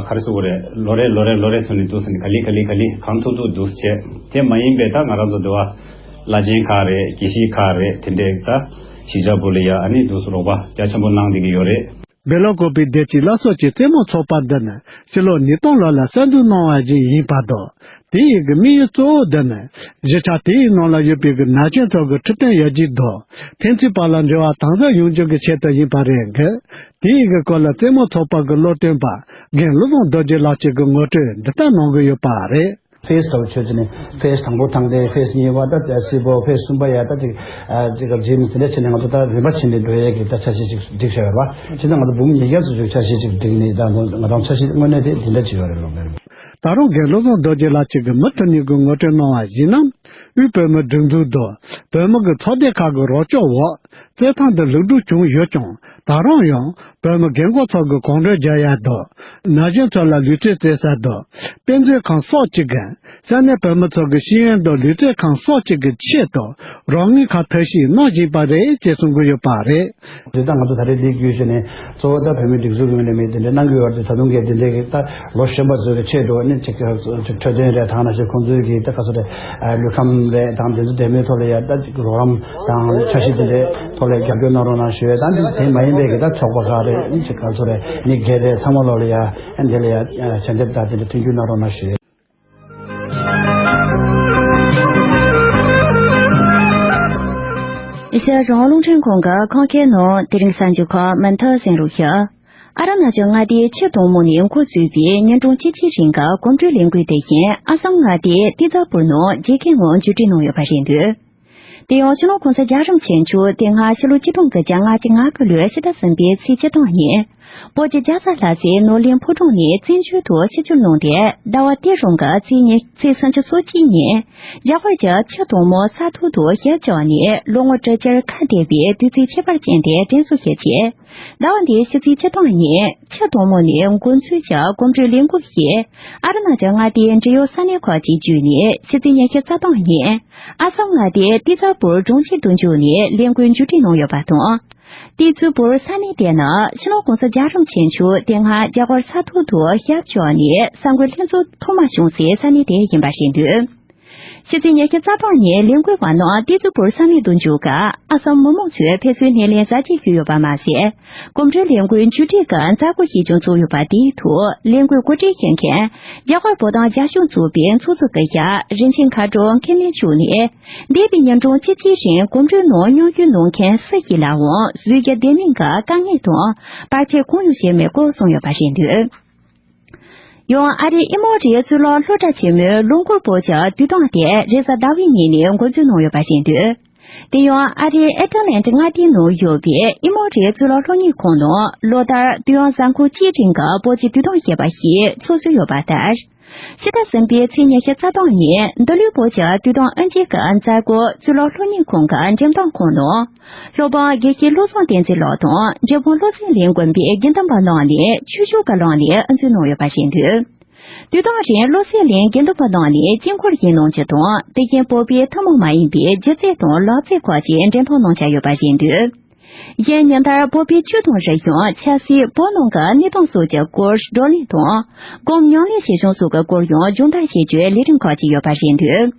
ག་རེ་ཟེར་དགོས་རེད། ལོ་རེ་ལོ་རེ་ལོ་རེ་ཚོ་ནས་འདུག་ཟེར་ནས་ག་ལེ་ག་ལེ་ག་ལེ་གང་ཐུབ་ཐུབ་འདུག་བྱས། དེ་མ་ཡིན་པའི་ད་ང་རང་ཚོ་འདི་བ་བླ་ཆེན་ཁག་རེད། དགེ་བཤེས་ཁག་རེད། དེ་འདྲའི་ད་གཞིས་ཆགས་བོད་ལ་ཡ་ཨ་ནི་འདུག་སེ་རོགས་པ་རྒྱ་ཆེན་པོ་གནང་བསྡད་ཀྱི་ཡོད་རེད། སྦེལ་ཀོབ་པའི་བདེ་སྐྱིད་བླ་སྲོག་གི་རྩེད་མོ་ཚོགས་པ་འདི་ནི་ཕྱི་ལོ་ཉིས་སྟོང་ལོ་ལ་གསར་འཛུགས་གནང་བ་ཞིག་ཡིན་པ་དང་། དེ་ཡི་གི་དམིགས་ཡུལ་གཙོ་བོ་འདི་ནི་གཞིས་ཆགས་དེའི་ནང་ལ་ཡོད་པའི་གི་ན་གཞོན་ཚོ་གི་འཕྲོད་བསྟེན་ཡར་རྒྱས་དང་ཕན་ཚུན་བར་ལ་འབྲེལ་བ་དམ་ཟབ་ཡོང་རྒྱུ་གི་ཆེད་དུ་ཡིན་པ་རེད་གི། དེ་ཡི་གི་སྐོར་ལ་རྩེད་མོ་ཚོགས་པ་གི་བློ་འདོན་པ་རྒན་བློ་བཟང་རྡོ་རྗེ་ལགས་ཀྱིས་གི་ངོ་སྤྲོད་འདི་ལྟར་གནང་གི་ཡོད་པ་རེད། ཕེ་སི་ལྟ་བུ་ཆོས་ཅན་ནི་ཕེ་སི་དང་པོ་ཐང་སྟེ་ཕེ་སི་གཉིས་པ་ད་སི་པོ་ཕེ་སི་གསུམ་པ་ཡ་ད་ཅིག་ཨ་ཅིག་ག་ཇིམ་དེ་འདྲ་བྱས་ནས་ང་ཚོ་ད་རིམ་པ་བྱས་ནས་འགྲོ་ཡས་ཀྱི་ད་འཆར་གཞི་ཅིག་བསྒྲིགས་བཞག་ཡོད་པ། བྱས་ཙང་ང་ཚོ་འབུམ་ཉིས་བརྒྱ་ཙམ་ཅིག་འཆར་གཞི་ཅིག་བསྒྲིགས་ནས་ད་ང་ཚོ་ང་ཚོ་འཆར་གཞི་དངོས་གནས་དེ་དེ་འདྲ་ཅིག་ཡོད་རེད་ལོ། ད་རུང་རྒན་བློ་བཟང་རྡོ་རྗེ་ལགས་ཀྱིས་མུ་མཐུད་ནས་གི་ངོ་སྤྲོད་གནང་བ་ཡིན་ན། དབུས་བོད་མིའི་སྒྲིག་འཛུགས་དང་བོད་མི་གི་ཚོགས་སྡེ་ཁག་གི་རོགས་སྐྱོར་འོག་རྩེད་ཐང་འདི་ལེགས་གྲུབ་བྱུང་ཡོད་ཀྱང་། ད་རུང་ཡང་བོད་མི་རྒན་འཁོགས་ཚོ་གི་གང་དྲན་རྒྱག་ཡ་དང་། ན་གཞོན་ཚོ་ལ་ལུས་རྩལ་རྩེད་ས་དང་། དཔེ་མཛོད་ཁང་སོགས་ཀྱི་གི་ས་གནས་བོད་མི་ཚོ་གི་ཤེས་ཡོན་དང་ལུས་རྩལ་ཁང་སོགས་ཀྱི་གི་ཆེད་དུ་རོགས་དངུལ་ཁག་ཐབས་ཤེས་གནང་བཞིན་པ་རེད་ཅེས་གསུང་གི་ཡོད་པ་རེད། དེ་ལྟར་ང་ཚོ་ད་རེས་འདི་བརྒྱུད་བྱས་ནས་གཙོ་བོ་ད་བོད་མིའི་སྒྲིག་འཛུགས་ཀྱི་ངོས་ནས་མི་དེ་འདྲ་གནང་གི་ཡོད་རེད། ད་དུང་གི་དེ་འདྲའི་གི་ད་ལོ་གཞོན་པ་ཚོའི་གི་ཆེད་དུ་ནི་ཅིག་ཅིག་འཕྲོད་བསྟེན་རེད། དང་ནང་བཞིན་ཁོང་ཚོའི་གི་ད་ག་ཚོད་རེད། ལུས་ཁམས་རེད་དང་དེ་ཚོ་བདེ་མོའི་ཐོག་ལ་ཡ་ད་ཅིག་རོགས་རམ་དང་འཆར་གཞི་དེ་འདྲའི་ཐོག་ལ་རྒྱབ་སྐྱོར་གནང་རོགས་གནང་ཞུ་ཡས་དང་། དེ་མ་ཡིན་པའི་གི་ད་ཚོགས་པ་ཁག་རེད། ནི་ཅིག་ག་ཚོད་རེད། ནི་སྒེར་རེད། ཚང་མ་ལོག་ལ་ཡ་འདི་ལ་ཡ་ཞལ་འདེབས་དང་དེ་འདྲ་མཐུན་འགྱུར་གནང་རོགས་གནང་ཞུ་ཡས། ཨེ་ཤ་ཡ་རང་དབང་རླུང་འཕྲིན་ཁང་གི་ཁམས་སྐད་ནང་དེ་རིང་གསར་འགྱུར་ཁག་མུ་མཐུད་གསན་རོགས་ཞུ། ཨ་རུ་ན་ཅལ་མངའ་སྡེའི་ཆུ་དང་མོ་ནས་འགོ་བཙུགས་པའི་ཉིན་གྲངས་གཅིག་གི་རིང་གི་གོམ་བགྲོད་ལས་འགུལ་དེ་བཞིན་ཨ་སམ་མངའ་སྡེའི་ཏི་ཛ་པུར་ནང་རྒྱལ་ཁའི་ངང་མཇུག་སྒྲིལ་གནང་ཡོད་པ་རེད་འདུག་དེ་ཡང་སྤྱི་ནོར་གོང་ས་རྒྱལ་བ་རིན་པོ་ཆེ་མཆོག་དེ་སྔ་ཕྱི་ལོ་ཆིག་སྟོང་དགུ་བརྒྱ་ལྔ་བཅུ་ང་དགུ་ལོའི་ཕྱི་ཟླ་གསུམ་པའི་ཚེས་བཅུ་སྟོང་ཉིན། བོད་ཀྱི་རྒྱལ་ས་ལྷ་སའི་ནོར་གླིང་ཕོ་བྲང་ནས་བཙན་བྱོལ་དུ་ཆིབས་བསྒྱུར་གནང་སྟེ། ཟླ་བ་དེ་རང་གི་ཚེས་ཉི་ཚེས་སུམ་ཅུ་སོ་གཅིག་ཉིན། རྒྱ་གར་གྱི་ཆུ་དང་མོ་ས་ཐོག་ཏུ་ཞབས་བཅགས་ནས་ལོ་ངོ་དྲུག་ཅུར་ཁ་གཏད་པའི་དུས་ཚིགས་ཁྱད་པར་ཅན་དེ་དྲན་གསོ་ཞུ་ཆེད། ཟླ་བ་འདིའི་ཕྱི་ཚེས་བཅུ་སྟོང་ཉིན་ཆུ་དྭངས་མོ་ནས་འགོ་འཛུགས་ཀྱི་གོམ་བགྲོད་ལས་འགུལ་ཞིག་ཨ་རུ་ན་ཅལ་མངའ་སྡེའི་འབྲེལ་ཡོད་ས་གནས་ཁག་ཅིག་བརྒྱུད་ནས་ཕྱི་ཚེས་ཉི་ཤུ་རྩ་གཏོང་ཉིན་ཨ་སམ་མངའ་སྡེའི་ཏི་ཛ་པུར་གྲོང་ཁྱེར་དུ་འབྱོར་ནས་ལས་འགུལ་མཇུག་སྒྲིལ་གནང་ཡོད་པ་དང་། ཏི་ཛ་པུར་ས་གནས་དེ་ནི་སྤྱི་ནོར་གོང་ས་རྒྱལ་བ་རིན་པོ་ཆེ་མཆོག་དེ་སྔ་རྒྱ་གར་ས་ཐོག་ཏུ་ཞབས་བཅགས་ནས་གསར་འགོད་ལྷན་ཚོགས་ཐོག་མ་བྱུང་སའི་ས་གནས་དེ་ཡིན་པ་རེད་འདུག་ཕྱི་ཚེས་ཉི་ཤུ་རྩ་གཏོང་ཉིན་ལས་འགུལ་བ་རྣམས་ཏི་ཛུ་པུར་ས་གནས་དུ་འབྱོར་སྐབས་ཨ་སམ་མི་མང་ཚོས་ཕེབས་བསུའི་སྣེ་ལེན་གཟབ་རྒྱས་ཞུས་ཡོད་པ་མ་ཟད། གོམ་བགྲོད་ལས་འགུལ་མཇུག་སྒྲིལ་སྐབས་མཛད་སྒོ་ཞིག་ཀྱང་ཚོགས་ཡོད་པ་དེའི་ཐོག་ལས་འགུལ་གོ་སྒྲིག་བྱེད་མཁན་རྒྱ་གར་བོད་དོན་རྒྱབ་སྐྱོར་ཚོགས་པའི་ཚོགས་གཙོ་སྐུ་ཞབས་རིན་ཆེན་མཁའ་འགྲོ་མཁན་ལྷན་མཆོག་ནས། འདས་པའི་ཉིན་གྲངས་གཅིག་གི་རིང་གོམ་བགྲོད་ནང་མཉམ་ཞུགས་གནང་མཁན་སུ་ཞིག་ལའང་བཟོད་རྒྱུ་ལྡན་མིན་གྱི་དཀའ་ངལ་དང་བར་ཆད་གང་ཡང་བྱས་མེད་སྐོར་གསུངས་ཡོད་པ་རེད་འདུག་ཡང་ཨ་རིའི་ཨི་མོ་རི་གཙུག་ལག་སློབ་གྲྭ་ཆེན་མོའི་ལོ་འཁོར་བོད་ཀྱི་དུས་སྟོན་དེ་རེས་གཟའ་ཟླ་བའི་ཉིན་ནས་འགོ་འཛུགས་གནང་ཡོད་པ་རེད་འདུག་དེ་ཡང་ཨ་རིའི་ཨེ་ཏི་ལན་ཊི་མངའ་སྡེའི་ནང་ཡོད་པའི་ཨི་མོ་རི་གཙུག་ལག་སློབ་གཉེར་ཁང་ནང་ལོ་ལྟར་དུས་ཡུན་གཟའ་འཁོར་གཅིག་རིང་གི་བོད་ཀྱི་དུས་སྟོན་ཞེས་པ་ཞིག་འཚོགས་སྲོལ་ཡོད་པ་ལྟར། ཕྱི་ཟླ་གསུམ་པའི་ཚེས་ཉི་ཤུ་རྩ་གཏོང་ཉིན་འདི་ལོའི་བོད་ཀྱི་དུས་སྟོན་དབུ་འབྱེད་ཀྱི་མཛད་སྒོ་གཙུག་ལག་སློབ་གཉེར་ཁང་གི་འགྲེམས་སྟོན་ཁང་ནང་། སློབ་དཔོན་དགེ་བཤེས་བློ་བཟང་བསྟན་འཛིན་ལགས་དང་འབྲས་སྤུངས་བློ་གསལ་གླིང་དགོན་པའི་དགེ་འདུན་པ་རྣམས་ནས་ཆོས་ཞུ་གི་ལམ་ནས་དབུ་འཛུགས་གནང་ཡོད་པ་རེད་འདུག་དུས་དང་རིང་བློ་གསལ་གླིང་དགེ་འདུན་པ་རྣམས་ནས་དཀྱིལ་འཁོར་ཞིག་གནང་རྒྱུ་དང་། དེ་བཞིན་བོད་པའི་ཐུན་མོང་མ་ཡིན་པའི་སྒྱུ་རྩལ་དང་ལག་རྩལ་ཁག་ཅིག་འགྲེམས་སྟོན་གནང་འཆར་ཡོད་པ་རེད་འདུག་གཞན་ཉིན་ལྟར་བོད་པའི་ཆོས་དང་རིག་གཞུང་། ཆབ་སྲིད། བོད་ནང་གི་གནས་སྟངས་སོགས་ཀྱི་སྐོར་བགྲོ་གླེང་དང་། སྒོམ་ཉམས་ལེན་བྱེད་བྱུང་སོགས་ཀྱི་སྐོར་ཡང་སྦྱོང་བརྡར་བྱེད་རྒྱུའི་ལས་རིམ་ཁག་ཅིག་ཡོད་པ་རེད་འདུག།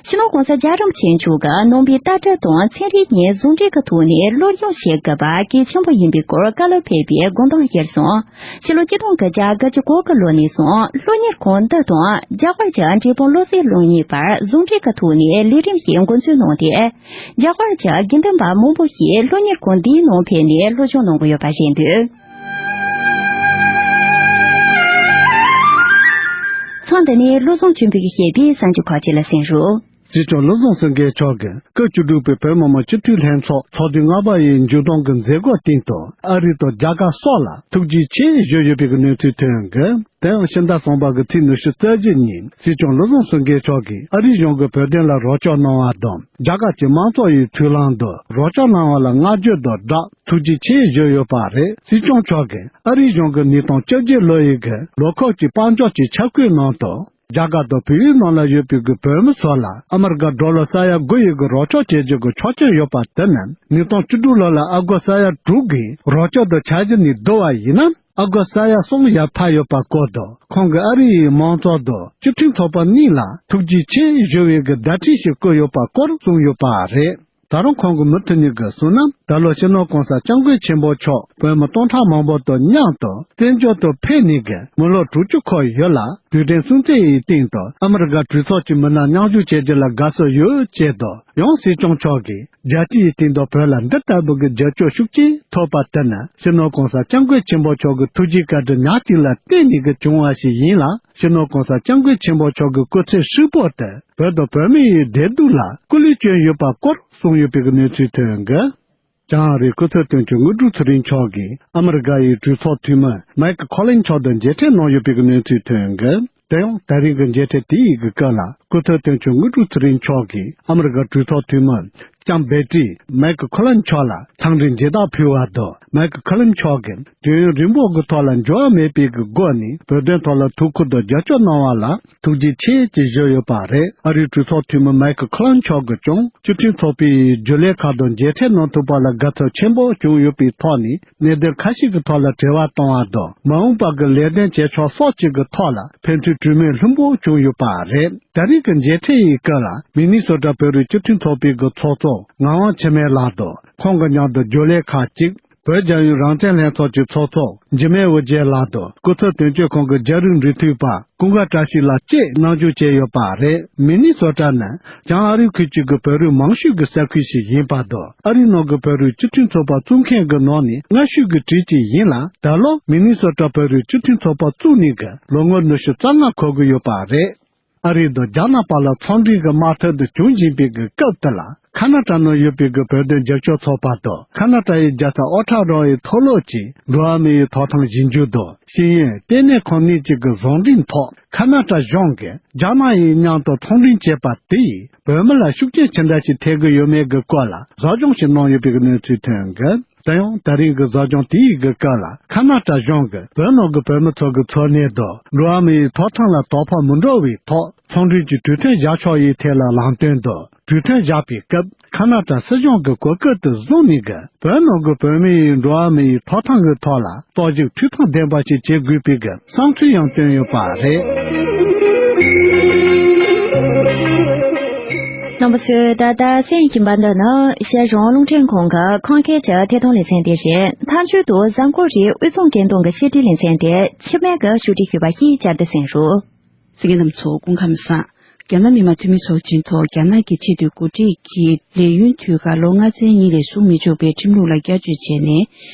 སྤྱི་ནོར་༸གོང་ས་༸རྒྱལ་བ་རིན་པོ་ཆེ་མཆོག་གིས་ནང་པའི་ལྟ་གྲུབ་དང་ཚན་རིག་གཉིས་ཟུང་འབྲེལ་གྱི་ཐོག་ནས་སློབ་སྦྱོང་བྱེད་དགོས་པ་གལ་ཆེན་པོ་ཡིན་པའི་སྐོར་བཀའ་སློབ་ཕེབས་པའི་དགོངས་དོན་གཞིར་བཟུང་། ཕྱི་ལོ་ཆིག་སྟོང་དགུ་བརྒྱ་དགུ་བཅུ་གོ་དགུ་ལོ་ནས་བཟུང་སློབ་གཉེར་ཁང་འདི་དང་རྒྱ་གར་གྱི་འབྲས་སྤུངས་བློ་གསལ་སློབ་གཉེར་བར་ཟུང་འབྲེལ་གྱི་ཐོག་ནས་ལས་རིམ་ཞིག་འགོ་འཛུགས་གནང་སྟེ། རྒྱ་གར་གྱི་དགེ་འདུན་པ་མང་པོ་ཞིག་སློབ་གཉེར་ཁང་འདིའི་ནང་ཕེབས་ནས་སློབ་སྦྱོང་གནང་གི་ཡོད་པ་རེད་འདུག། མཚམས་འདི་ནས་བློ་བཟང་ཆོས་འཕེལ་གྱིས་བཤད་པའི་གསར་འགྱུར་ཁག་ཅིག་ལ་གསན་རོགས། སྲིད་སྐྱོང་བློ་བཟང་སེང་གེ་མཆོག་གིས་སྐབས་བཅུ་དྲུག་པའི་བོད་མི་མང་སྤྱི་འཐུས་ལྷན་ཚོགས་ཚོགས་དུས་ལྔ་པ་ཡི་མཇུག་བསྡོམས་ཀྱི་མཛད་སྒོ་སྟེང་དུ་ཨ་རི་དང་རྒྱ་གར་སོགས་ལ་ཐུགས་རྗེ་ཆེ་ཞུས་ཡོད་པའི་གནས་ཚུལ་ཐོན་ཡོད། དེ་ཡང་ཕྱི་ཟླ་གསུམ་པ་གི་ཚེས་ཉི་ཤུ་རྩ་བཞི་ཉིན་སྲིད་སྐྱོང་བློ་བཟང་སེང་གེ་མཆོག་གིས་ཨ་རིའི་གཞུང་གིས་བོད་དོན་ལ་རོགས་སྐྱོར་གནང་བ་དང་རྒྱ་གར་གྱི་མང་ཚོགས་ཡི་མཐུན་ལམ་དུ་རོགས་སྐྱོར་གནང་བ་ལ་བསྔགས་བརྗོད་དང་སྦྲགས་ཐུགས་རྗེ་ཆེ་ཞུས་ཡོད་པ་རེད། སྲིད་སྐྱོང་མཆོག་གིས་ཨ་རིའི་གཞུང་གིས་ཉིས་སྟོང་བཅོ་བརྒྱད་ལོ་ཡི་གི་ལོ་ཁག་གི་དཔལ་འབྱོར་གྱི་འཆར་འགོད་ནང་དུ་རྒྱ་གར་དང་བལ་ཡུལ་ནང་ལ་ཡོད་པའི་གི་བོད་མི་ཚོ་ལ་ཨ་མི་རི་ཀ་ཌོ་ལར་ས་ཡ་དགུ་ཡི་གི་རོགས་སྐྱོར་བྱེད་རྒྱུ་གི་ཆོག་མཆན་ཡོད་པ་དེ་ནི་ཉིས་སྟོང་བཅུ་དྲུག་ལོ་ལ་ཨ་སྒོར་ས་ཡ་དྲུག་གི་རོགས་སྐྱོར་དང་འཆར་གཞི་ནས་བསྡུ་བ་ཡིན་ན། ཨ་སྒོར་ས་ཡ་གསུམ་ཡར་འཕར་ཡོད་པ་སྐོར་དུ་ཁོང་གིས་ཨ་རི་ཡི་མང་ཚོགས་དང་སྤྱི་མཐུན་ཚོགས་པ་གཉིས་ལ་ཐུགས་རྗེ་ཆེ་ཞུ་བའི་གི་བརྡ་འཕྲིན་ཞིག་བསྐུར་ཡོད་པ་སྐོར་གསུངས་ཡོད་པ་རེད། ད་རུང་ཁོང་གི་མུ་མཐུད་ནས་གི་གསུངས་ན་ད་ལོ་སྤྱི་ནོར་༸གོང་ས་༸སྐྱབས་མགོན་ཆེན་པོ་མཆོག་བོད་མི་སྟོང་ཕྲག་མང་པོ་དང་མཉམ་དུ་བཙན་བྱོལ་དུ་ཕེབས་ནས་གི་མི་ལོ་དྲུག་ཅུ་འཁོར་ཡོད་ལ་དུས་དྲན་སྲུང་བརྩི་ཡི་སྟེང་དུ་ཨ་མི་རི་ཀ་གྲོས་ཚོགས་ཀྱི་མི་སྣ་མཉམ་ཞུགས་བྱེད་རྒྱུ་ལ་དགའ་བསུ་ཡོད་ཅེས་དང་ཡང་སྲིད་སྐྱོང་མཆོག་གིས། རྒྱལ་སྤྱིའི་སྟེང་དུ་བོད་ལ་འདི་ལྟ་བུ་གི་རྒྱབ་སྐྱོར་ཤུགས་ཆེ་ཐོབ་པ་དེ་ནི་སྤྱི་ནོར་༸གོང་ས་༸སྐྱབས་མགོན་ཆེན་པོ་མཆོག་གི་ཐུགས་རྗེ་བཀའ་དྲིན་ཉག་གཅིག་ལ་བརྟེན་ནས་ཀྱི་བྱུང་བ་ཞིག་ཡིན་ལ། སྤྱི་ནོར་༸གོང་ས་༸སྐྱབས་མགོན་ཆེན་པོ་མཆོག་གི་སྐུ་ཚེ་ཧྲིལ་པོ་དེ་བོད་དང་བོད་མི་ཡི་བདེ་སྡུག་ལ་སྐུ་ལུས་བསྐྱོན་ཡོད་པ་སྐོར་གསུངས་ཡོད་པའི་གནས་ཚུལ་ཐོན་ཡོད། བྱང་ཨ་རིའི་སྐུ་ཚབ་དོན་གཅོད་དངོས་གྲུབ་ཚེ་རིང་མཆོག་གིས་ཨ་མི་རི་ཀ་ཡི་གྲོས་ཚོགས་འཐུས་མི་མའེ་ཀི་ཁོ་ལིན་མཆོག་དང་མཇལ་འཕྲད་གནང་ཡོད་པའི་གནས་ཚུལ་ཐོན་ཡོད། དེ་ཡང་ད་རིང་གི་མཇལ་འཕྲད་དེའི་གི་སྐབས་ལ་སྐུ་ཚབ་དོན་གཅོད་དངོས་གྲུབ་ཚེ་རིང་མཆོག་གིས་ཨ་མི་རི་ཀ་གྲོས་ཚོགས་འཐུས་མི་ལྕམ་སྦེ་ཏི་མའེ་ཀི་ཁོ་ལིན་མཆོག་ལ་འཚམས་འདྲི་མཇལ་དར་ཕུལ་བ་དང་མའེ་ཀི་ཁོ་ལིན་མཆོག་གིས་དུས་ཡུན་རིང་པོ་གི་ཐོག་ལ་འགྱུར་བ་མེད་པའི་གི་སྒོ་ནས་བོད་དོན་ཐོག་ལ་ཐུགས་ཁུར་དང་རྒྱབ་སྐྱོར་གནང་བ་ལ་ཐུགས་རྗེ་ཆེ་ཅེས་ཞུས་ཡོད་པ་རེད། ཨ་རིའི་གྲོས་ཚོགས་འཐུས་མི་མའེ་ཀི་ཁོ་ལིན་མཆོག་གིས་ཀྱང་སྤྱི་མཐུན་ཚོགས་པའི་རྒྱུན་ལས་ཁག་དང་མཇལ་འཕྲད་གནང་ཐུབ་པ་ལ་དགའ་ཚོར་ཆེན་པོ་བྱུང་ཡོད་པའི་ཐོག་ནས། གནད་དོན་ཁ་ཤས་ཀྱི་ཐོག་ལ་དྲི་བ་གཏོང་བ་དང་མ་འོངས་པ་གི་ལས་དོན་བྱེད་ཕྱོགས་སོགས་བཅས་ཀྱི་ཐོག་ལ་ཕན་ཚུན་གྲོས་མོལ་ལྷུན་པོ་བྱུང་ཡོད་པ་རེད། ད་རེས་ཀྱི་མཇལ་འཕྲད་ཡི་སྐབས་ལ་མི་ནི་སོ་ཊ་བོད་རིགས་སྤྱི་མཐུན་ཚོགས་པའི་གི་ཚོགས་གཙོ་ངག་དབང་འཆི་མེད་ལགས་དང་ཁོང་གི་མཉམ་དུ་རྒྱུན་ལས་ཁག་ཅིག་བོད་རྒྱལ་ཡོངས་རང་བཙན་ལྷན་ཚོགས་ཀྱི་ཚོགས་གཙོ་འཇིགས་མེད་དབུ་རྒྱལ་ལགས་དང་སྐུ་ཚབ་དོན་གཅོད་ཁང་གི་རྒྱ་རིགས་འབྲེལ་མཐུད་པ། ཀུན་དགའ་བཀྲ་ཤིས་ལགས་བཅས་གནང་སྐྱོང་བྱས་ཡོད་པ་རེད། མི་ནི་སོ་ཊ་ནི་བྱང་ཨ་རི་ཁུལ་གཅིག་གི་བོད་རིགས་མང་ཤོས་ཀྱི་ས་ཁུལ་ཞིག་ཡིན་པ་དང་ཨ་རིའི་ནང་གི་བོད་རིགས་སྤྱི་མཐུན་ཚོགས་པ་བཙུགས་མཁན་གྱི་ནང་ནས་སྔ་ཤོས་ཀྱི་གྲས་གཅིག་ཡིན་ལ། ད་ལོ་མི་ནི་སོ་ཊ་བོད་རིགས་སྤྱི་མཐུན་ཚོགས་པ་བཙུགས་ནས་ཀྱི་ལོ་ངོ་ཉི་ཤུ་རྩ་ལྔ་འཁོར་གྱི་ཡོད་པ་རེད། ཨ་རི་དང་རྒྱ་ནག་བར་ལ་ཚོང་འབྲེལ་གྱི་དམག་འཐབ་དུ་བྱུང་བཞིན་པའི་གི་སྐབས་དེ་ལ། ཁ་ན་ཏྲ་ནང་ཡོད་པའི་གི་བོད་དོན་རྒྱབ་སྐྱོར་ཚོགས་པ་དང་ཁ་ན་ཏྲ་ཡི་རྒྱལ་ས་ཨོ་ཊ་ཝ་ཡི་མཐོ་སློབ་ཀྱི་འགྲོ་བ་མི་ཡི་ཐོབ་ཐང་ཞིབ་འཇུག་དང་ཤེས་ཡོན་ལྟེ་གནས་ཁང་གཉིས་གཅིག་གི་ཟུང་འབྲེལ་ཐོག་ཁ་ན་ཏྲ་གཞུང་གིས་རྒྱ་ནག་ཡི་མཉམ་དུ་ཚོང་འབྲེལ་བྱས་པ་དེ་ཡིས་བོད་མི་ལ་ཤུགས་རྐྱེན་ཇི་འདྲ་ཞིག་ཐེབས་ཀྱི་ཡོད་མེད་ཀྱི་སྐོར་ལ་བཟོ་སྦྱོང་ཞིག་གནང་ཡོད་པའི་གནས་ཚུལ་ཐོན་ཡོད། དེ་ཡང་ད་རིང་གི་བཟོ་སྦྱོང་དེའི་གི་སྐབས་ལ་ཁ་ན་ཏྲ་གཞུང་གིས་བོད་ནང་གི་བོད་མི་ཚོ་གི་འཚོ་གནས་དང་འགྲོ་བ་མི་ཡི་ཐོབ་ཐང་ལ་དོ་ཕོག་མི་འགྲོ་བའི་ཐོག་ཚོང་འབྲེལ་གྱི་གྲོས་མཐུན་བཞག་ཕྱོགས་ཡི་ཐད་ལ་ལམ་སྟོན་དང་གྲོས་མཐུན་བཞག་པའི་སྐབས་ཁ་ན་ཏྲ་སྲིད་གཞུང་གི་གོ་སྐབས་དེ་བཟུང་ནས་གི་བོད་ནང་གི་བོད་མི་ཡི་འགྲོ་བ་མི་ཡི་ཐོབ་ཐང་གི་ཐོག་ལ་རྟོག་ཞིབ་འཐུས་ཚང་ལྡན་པ་ཞིག་བྱེད་དགོས་པའི་གི་བསམ་ཚུལ་ཡང་བཏོན་ཡོད་པ་རེད། རྣམ་པ་ཚོས་ད་ལྟ་གསན་བཞིན་པ་འདི་ནི་ཤར་གཞུང་རླུང་འཕྲིན་ཁང་གི་ཁམས་སྐད་ཀྱི་ཐད་གཏོང་ལེ་ཚན་དེ་རེད། མཐའ་མཇུག་ཏུ་གཟའ་འཁོར་རེའི་དབུས་གཙང་སྐད་གདངས་ཀྱི་བཤད་སྒྲིག་ལེ་ཚན་དེ་འཆི་མེད་ཀྱིས་ཕྱོགས་སྒྲིག་ཞུས་པ་ཞིག་བསྐྱར་ཟློས་གསན་རོགས། གསན་མཁན་རྣམ་པ་ཚོ་སྐུ་ཁམས་བཟང་། རྒྱ་ནག་མི་དམངས་འཐུས་མི་ཚོགས་ཆེན་ཐོག་རྒྱ་ནག་གི་ཆེས་མཐོའི་འགོ་ཁྲིད་ཀྱི་ལས་ཡུན་དུས་བཀག་ལོ་ལྔ་ཚན་གཉིས་ལས་གསུང་མི་ཆོག་པའི་ཁྲིམས་ལུགས་ལ་བསྐྱར་བཅོས་བྱས་ནས།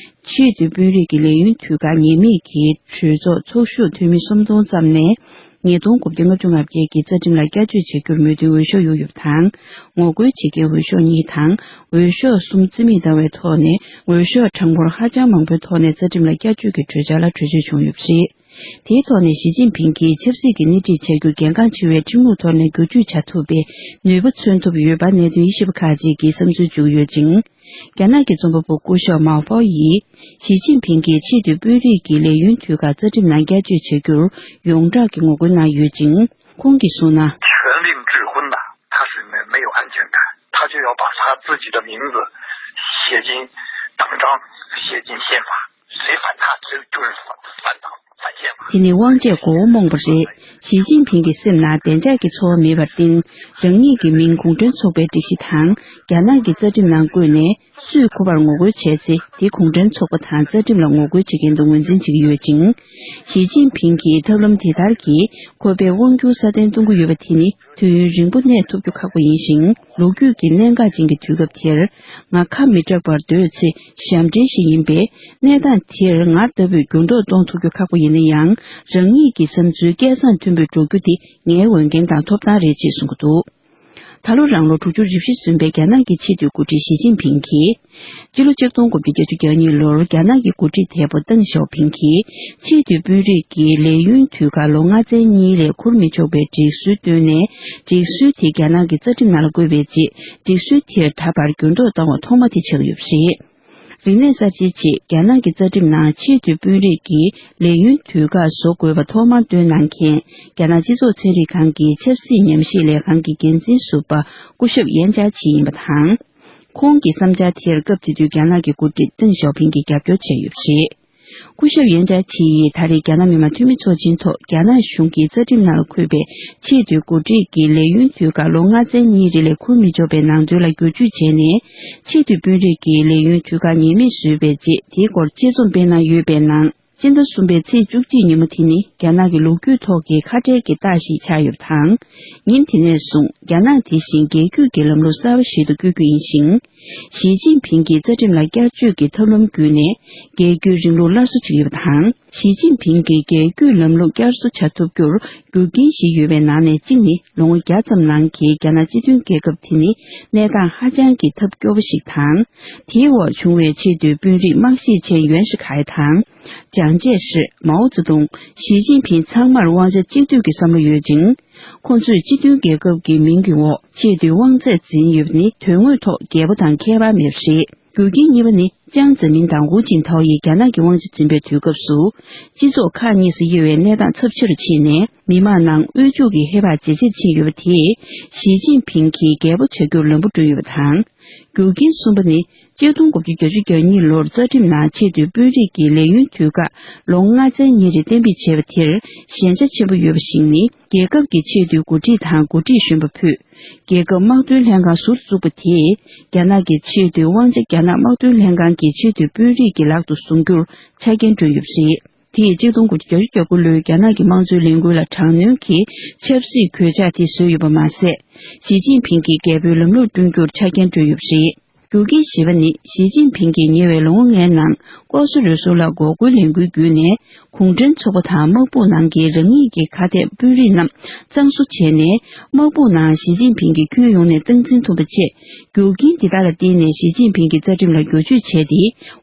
ཆེས་མཐོའི་དཔོན་རིགས་ཀྱི་ལས་ཡུན་དུས་བཀག་ངེས་མེད་ཀྱི་གྲོས་ཚོགས་ཚོགས་ཞུགས་འཐུས་མི་སུམ་སྟོང་ཙམ་ནས་ཉིས་སྟོང་དགུ་བརྒྱ་ལྔ་བཅུ་ང་བརྒྱད་ཀྱི་རྩ་ཁྲིམས་ལ་བསྐྱར་བཅོས་བྱེད་རྒྱུར་མོས་མཐུན་འོས་ཤོག་གཡུག་ཡོད་པ་དང་། ངོ་རྒོལ་བྱེད་མཁན་འོས་ཤོག་གཉིས་དང་། འོས་ཤོག་གསུམ་རྩིས་མེད་བཏང་བའི་ཐོག་ནས་འོས་ཤོག་གྲངས་འབོར་ཧ་ཅང་མང་པོའི་ཐོག་ནས་རྩ་ཁྲིམས་ལ་བསྐྱར་བཅོས་ཀྱི་གྲོས་འཆར་ལ་གྲོས་ཆོད་བྱུང་ཡོད་པ་རེད། དེའི་ཐོག་ནས་ཞི་ཅིན་ཕིང་གིས་ཆབ་སྲིད་ཀྱི་སྣེ་ཁྲིད་བྱ་རྒྱུར་གལ་འགངས་ཆེ་བའི་ཁྲིམས་ལུགས་ཐོག་ནས་བསྒྱུར་བཅོས་བྱ་ཐུབ་པའི་ནུས་པ་མཚོན་ཐུབ་ཡོད་པ་གནད་དོན་དབྱེ་ཞིབ་པ་ཁག་ཅིག་གིས་བསམ་ཚུལ་བརྗོད་ཡོད་ཅིང་། རྒྱ་ནག་གི་རྩོམ་པ་པོ་སྐུ་ཞབས་མའོ་ཧྥོ་ཡིས་ཞི་ཅིན་ཕིང་གིས་ཆེས་མཐོའི་དཔོན་རིགས་ཀྱི་ལས་ཡུན་དུས་བཀག་རྩ་ཁྲིམས་ནང་བསྐྱར་བཅོས་བྱ་རྒྱུར་ཡོངས་གྲགས་ཀྱི་ངོ་རྒོལ་གནང་ཡོད་ཅིང་། ཁོང་གིས་གསུངས་ན། 权力指挥呢，它是没没有安全感，他就要把他自己的名字写进当场血尽心法，谁犯他，谁就是犯，犯党，犯宪法。 དེ་ནི་དབང་ཆས་མགོ་བོ་རྨོངས་པ་རེད། ཞི་ཅིན་ཕིང་གི་སེམས་ནང་བདེ་འཇགས་ཀྱི་ཚོར་བ་མེད་པར་བརྟེན། རང་ཉིད་ཀྱི་མིང་གུང་ཁྲན་ཚོགས་པའི་སྒྲིག་གཞི་དང་རྒྱ་ནག་གི་རྩ་ཁྲིམས་ནང་བཀོད་ནས། སུས་ཁོ་པར་ངོ་རྒོལ་བྱས་ཚེ། དེ་གུང་ཁྲན་ཚོགས་པ་དང་རྩ་ཁྲིམས་ལ་ངོ་རྒོལ་བྱེད་མཁན་དུ་ངོས་འཛིན་བྱེད་ཀྱི་ཡོད་ཅིང་། ཞི་ཅིན་ཕིང་གིས་ཐབས་ལམ་དེ་ལྟར་གྱིས་ཁོ་པའི་དབང་སྒྱུར་སྲ་བརྟན་གཏོང་གི་ཡོད་པ་དེ་ནི། དུས་ཡུན་རིང་པོ་གནས་ཐུབ་རྒྱུ་ཁག་པོ་ཡིན་ཞིང་། ལོ་རྒྱུས་ཀྱི་གནད་འགག་ཅན་གྱི་དུས་སྐབས་དེར། ང་ཁ་མི་གྲག་པར་སྡོད་ཚེ་ཞབས་འདྲེན་ཞིག་ཡིན་པས། གནས་སྟངས་དེར་ང་ལྟ་བུས་འགྱུར་ལྡོག་གཏོང་ཐུབ་རྒྱུ་ཁག་པོ་ཡིན་ན་ཡང་། རང་ཉིད་ཀྱི་བསམ་ཚུལ་སྐད་གསང་མཐོན་པོས་སྒྲོག་རྒྱུ་དེ་ངའི་འོས་འགན་དང་ཐོབ་ཐང་རེད་ཅེས་གསུངས་ཀྱི་འདུག་ད་ལོ་རང་ལོ་དྲུག་ཅུ་རེ་བཞི་སོན་པའི་རྒྱ་ནག་གི་ཆེས་མཐོའི་འགོ་ཁྲིད་ཞི་ཅིན་ཕིང་གིས། སྤྱི་ལོ་ཆིག་སྟོང་དགུ་བརྒྱ་བརྒྱད་ཅུ་གྱ་གཉིས་ལོར་རྒྱ་ནག་གི་འགོ་ཁྲིད་དེ་པོ་ཏེང་ཞའོ་ཕིང་གིས་ཆེས་མཐོའི་དཔོན་རིགས་ཀྱི་ལས་ཡུན་དུས་བཀག་ལོ་ལྔ་ཚན་གཉིས་ལས་འཁུར་མི་ཆོག་པའི་སྒྲིག་སྲོལ་བཏོན་ནས། སྒྲིག་སྲོལ་དེ་རྒྱ་ནག་གི་རྩ་ཁྲིམས་ནང་ལ་བཀོད་པའི་རྗེས། སྒྲིག་སྲོལ་དེར་ད་བར་འགྱུར་ལྡོག་བཏང་བ་ཐོག་མ་དེ་ཆགས་ཡོད་པ་རེད། རིག་གནས་གསར་བརྗེའི་རྗེས། རྒྱ་ནག་གི་རྩ་ཁྲིམས་ནང་ཆེས་མཐོའི་དཔོན་རིགས་ཀྱི་ལས་ཡུན་དུས་བཀག་བཟོ་དགོས་པ་ཐོག་མར་བཏོན་གནང་མཁན། རྒྱ་ནག་སྤྱི་ཚོགས་ཚན་རིག་ཁང་གི་ཆབ་སྲིད་ཉམས་ཞིབ་ལས་ཁང་གི་འགན་འཛིན་ཟུར་པ་སྐུ་ཞབས་ཡན་ཅཱ་ཆི་ཡིན་པ་དང་། ཁོང་གི་བསམ་འཆར་དེར་སྐབས་དེ་དུས་རྒྱ་ནག་གི་འགོ་ཁྲིད་ཏེང་ཞའོ་ཕིང་གིས་རྒྱབ་སྐྱོར་བྱས་ཡོད་པ་རེད། སྐུ་ཞབས་ཡན་ཅཱ་ཆི་ཡིས་ད་རེས་རྒྱ་ནག་མི་དམངས་འཐུས་མི་ཚོགས་ཆེན་ཐོག་རྒྱ་ནག་གཞུང་གི་རྩ་ཁྲིམས་ནང་ལ་འཁོད་པའི་ཆེས་མཐོའི་འགོ་ཁྲིད་ཀྱི་ལས་ཡུན་དུས་བཀག་ལོ་ལྔ་ཚན་གཉིས་རིང་ལས་འཁུར་མི་ཆོག་པའི་ནང་དོན་ལ་བསྒྱུར་བཅོས་བྱས་ནས། ཆེས་མཐོའི་དཔོན་རིགས་ཀྱི་ལས་ཡུན་དུས་བཀག་ངེས་མེད་བཟོས་པའི་རྗེས། དེའི་སྐོར་ཆེད་རྩོམ་སྤེལ་གནང་ཡོད་པའི་ནང་། སྤྱི་ཟླ་གསུམ་པའི་ཚེས་བཅུ་གཅིག་ཉིན་མོ་དེ་ནི་རྒྱ་ནག་གི་ལོ་རྒྱུས་ཐོག་གི་ཁ་བྲལ་གྱི་རྟགས་ཤིག་ཆགས་ཡོད་པ་དང་། ཉིན་དེ་ནས་བཟུང་རྒྱ་ནག་དེ་བཞིན་རྒྱལ་བརྒྱུད་ཀྱི་ལམ་ལུགས་གསར་པ་ཞིག་ཏུ་བསྐྱོད་རྒྱུ་ཡིན་ཞིང་། ཞི་ཅིན་ཕིང་གིས་རྩ་ཁྲིམས་ལ་བསྐྱར་བཅོས་ཀྱི་ཐབས་ལམ་བརྒྱུད་ནས་རྒྱལ་བརྒྱུད་རིང་ལུགས་སླར་གསོ་བྱེད་ཀྱི་ཡོད་པ་དང་། ཞི་ཅིན་ཕིང་གིས་རྒྱལ་བརྒྱུད་ལམ་ལུགས་བསྐྱར་གསོ་བྱ་ཐུབ་རྒྱུར་རྒྱུ་རྐྱེན་བཞི་ཡོད་པའི་ནང་ནས་གཅིག་ནི། ལོ་ངོ་བརྒྱ་ཙམ་ནང་གི་རྒྱ་ནག་སྤྱི་མཐུན་རྒྱལ་ཁབ་དེ་ནི་གནས་སྟངས་ཧ་ཅང་གི་ཐབས་སྐྱོ་པོ་ཞིག་དང་། དེའི་འོག་བྱུང་བའི་ཆེས་མཐོའི་དཔོན་རིགས་མཱ་ཤི་ཆན་ཡོན་ཧྲི་ཁའེ་དང་། ཅང་ཅེ་ཧྲི། མའོ་ཙེ་ཏུང་། ཞི་ཅིན་ཕིང་ཚང་མར་དབང་ཆ་གཅིག་སྡུད་ཀྱི་བསམ་བློ་ཡོད་ཅིང་། ཁོ་ཚོས་སྤྱི་མཐུན་རྒྱལ་ཁབ་ཀྱི་མིང་གི་འོག་ཆེས་མཐོའི་དབང་ཚད་འཛིན་ཡོད་པ་ནི་དོན་དངོས་ཐོག་རྒྱས་པོ་དང་ཁྱད་པར་མེད་པ་རེད། རྒྱུ་རྐྱེན་གཉིས་པ་ནི། ཅང་ཙེ་མིན་དང་ཧུའུ་ཅིན་ཐའོ་ཡིས་རྒྱ་ནག་གི་དབང་ཆ་འཛིན་པའི་དུས་སྐབས་སུ། སྤྱི་ཚོགས་ཁག་གཉིས་སུ་དབྱེ་བའི་གནས་སྟངས་ཚབས་ཆེ་རུ་ཕྱིན་ནས། མི་མང་ནང་དབུལ་ཕྱུག་གི་ཧེ་བག་ཇེ་ཆེར་ཕྱིན་ཡོད་པ་དེས། ཞི་ཅིན་ཕིང་གིས་རྒྱས་པོ་བྱ་རྒྱུར་ལམ་བུ་བསྐྲུན་ཡོད་པ་དང་། རྒྱུ་རྐྱེན་གསུམ་པ་ནི། ཆིག་སྟོང་དགུ་བརྒྱ་བརྒྱད་ཅུ་གྱ་གཉིས་ལོར་རྩ་ཁྲིམས་ནང་ཆེས་མཐོའི་དཔོན་རིགས་ཀྱི་ལས་ཡུན་དུས་བཀག་ལོ་ལྔ་ཚན་གཉིས་རིང་གཏན་འབེབས་བྱས་པ་དེར་ཞན་ཆ་ཆེན་པོ་ཡོད་པ་ཞིག་ནི། རྒྱལ་ཁབ་ཀྱི་ཆེས་མཐོའི་འགོ་ཁྲིད་དང་འགོ་ཁྲིད་གཞོན་པ་ཕུད། རྒྱལ་ཁབ་དམག་དོན་ལྷན་ཁང་ཟུར་དུ་བཙུགས་པ་དེས། རྒྱ་ནག་གི་ཆེས་མཐོའི་དབང་ཆ་རྒྱ་ནག་དམག་དོན་ལྷན་ཁང་གི་ཆེས་མཐོའི་དཔོན་རིགས་ཀྱི་ལག་ཏུ་བཟུང་རྒྱུར་ཆ་རྐྱེན་བསྐྲུན་ཡོད་པ་རེད། དེས་ཆིག་སྟོང་དགུ་བརྒྱ་བརྒྱད་ཅུ་གྱ་དགུ་ལོའི་རྒྱ་ནག་གི་དམངས་གཙོའི་ལས་འགུལ་ལ་དྲག་གནོན་གྱི་ཆབ་སྲིད་གོད་ཆག་དེ་བཟོས་ཡོད་པ་མ་ཟད། ཞི་ཅིན་ཕིང་གིས་རྒྱལ་པོའི་ལམ་ལུགས་བསྐྲུན་རྒྱུར་ཆ་རྐྱེན་བསྐྲུན་ཡོད་པ་རེད། རྒྱུ་རྐྱེན་བཞི་པ་ནི། ཞི་ཅིན་ཕིང་གིས་ཉེ་བའི་ལོ་ངོ་ལྔའི་ནང་ལྐོག་ཟ་རུལ་སུངས་ལ་འགོག་རྒོལ་ལས་འགུལ་བརྒྱུད་ནས། གུང་ཁྲན་ཚོགས་པ་དང་དམག་དཔུང་ནང་གི་རང་ཉིད་ཀྱི་ཁ་གཏད་དཔོན་རིགས་རྣམས་གཙང་བཟོ་བྱས་ནས། དམག་དཔུང་ནང་ཞི་ཅིན་ཕིང་གི་ཁྱོན་ཡོངས་ནས་སྟངས་འཛིན་ཐུབ་པ་བཅས། རྒྱུ་རྐྱེན་འདི་དག་ལ་བརྟེན་ནས་ཞི་ཅིན་ཕིང་གིས་རྩ་ཁྲིམས་ལ་བསྒྱུར་བཅོས་བྱས་ཏེ།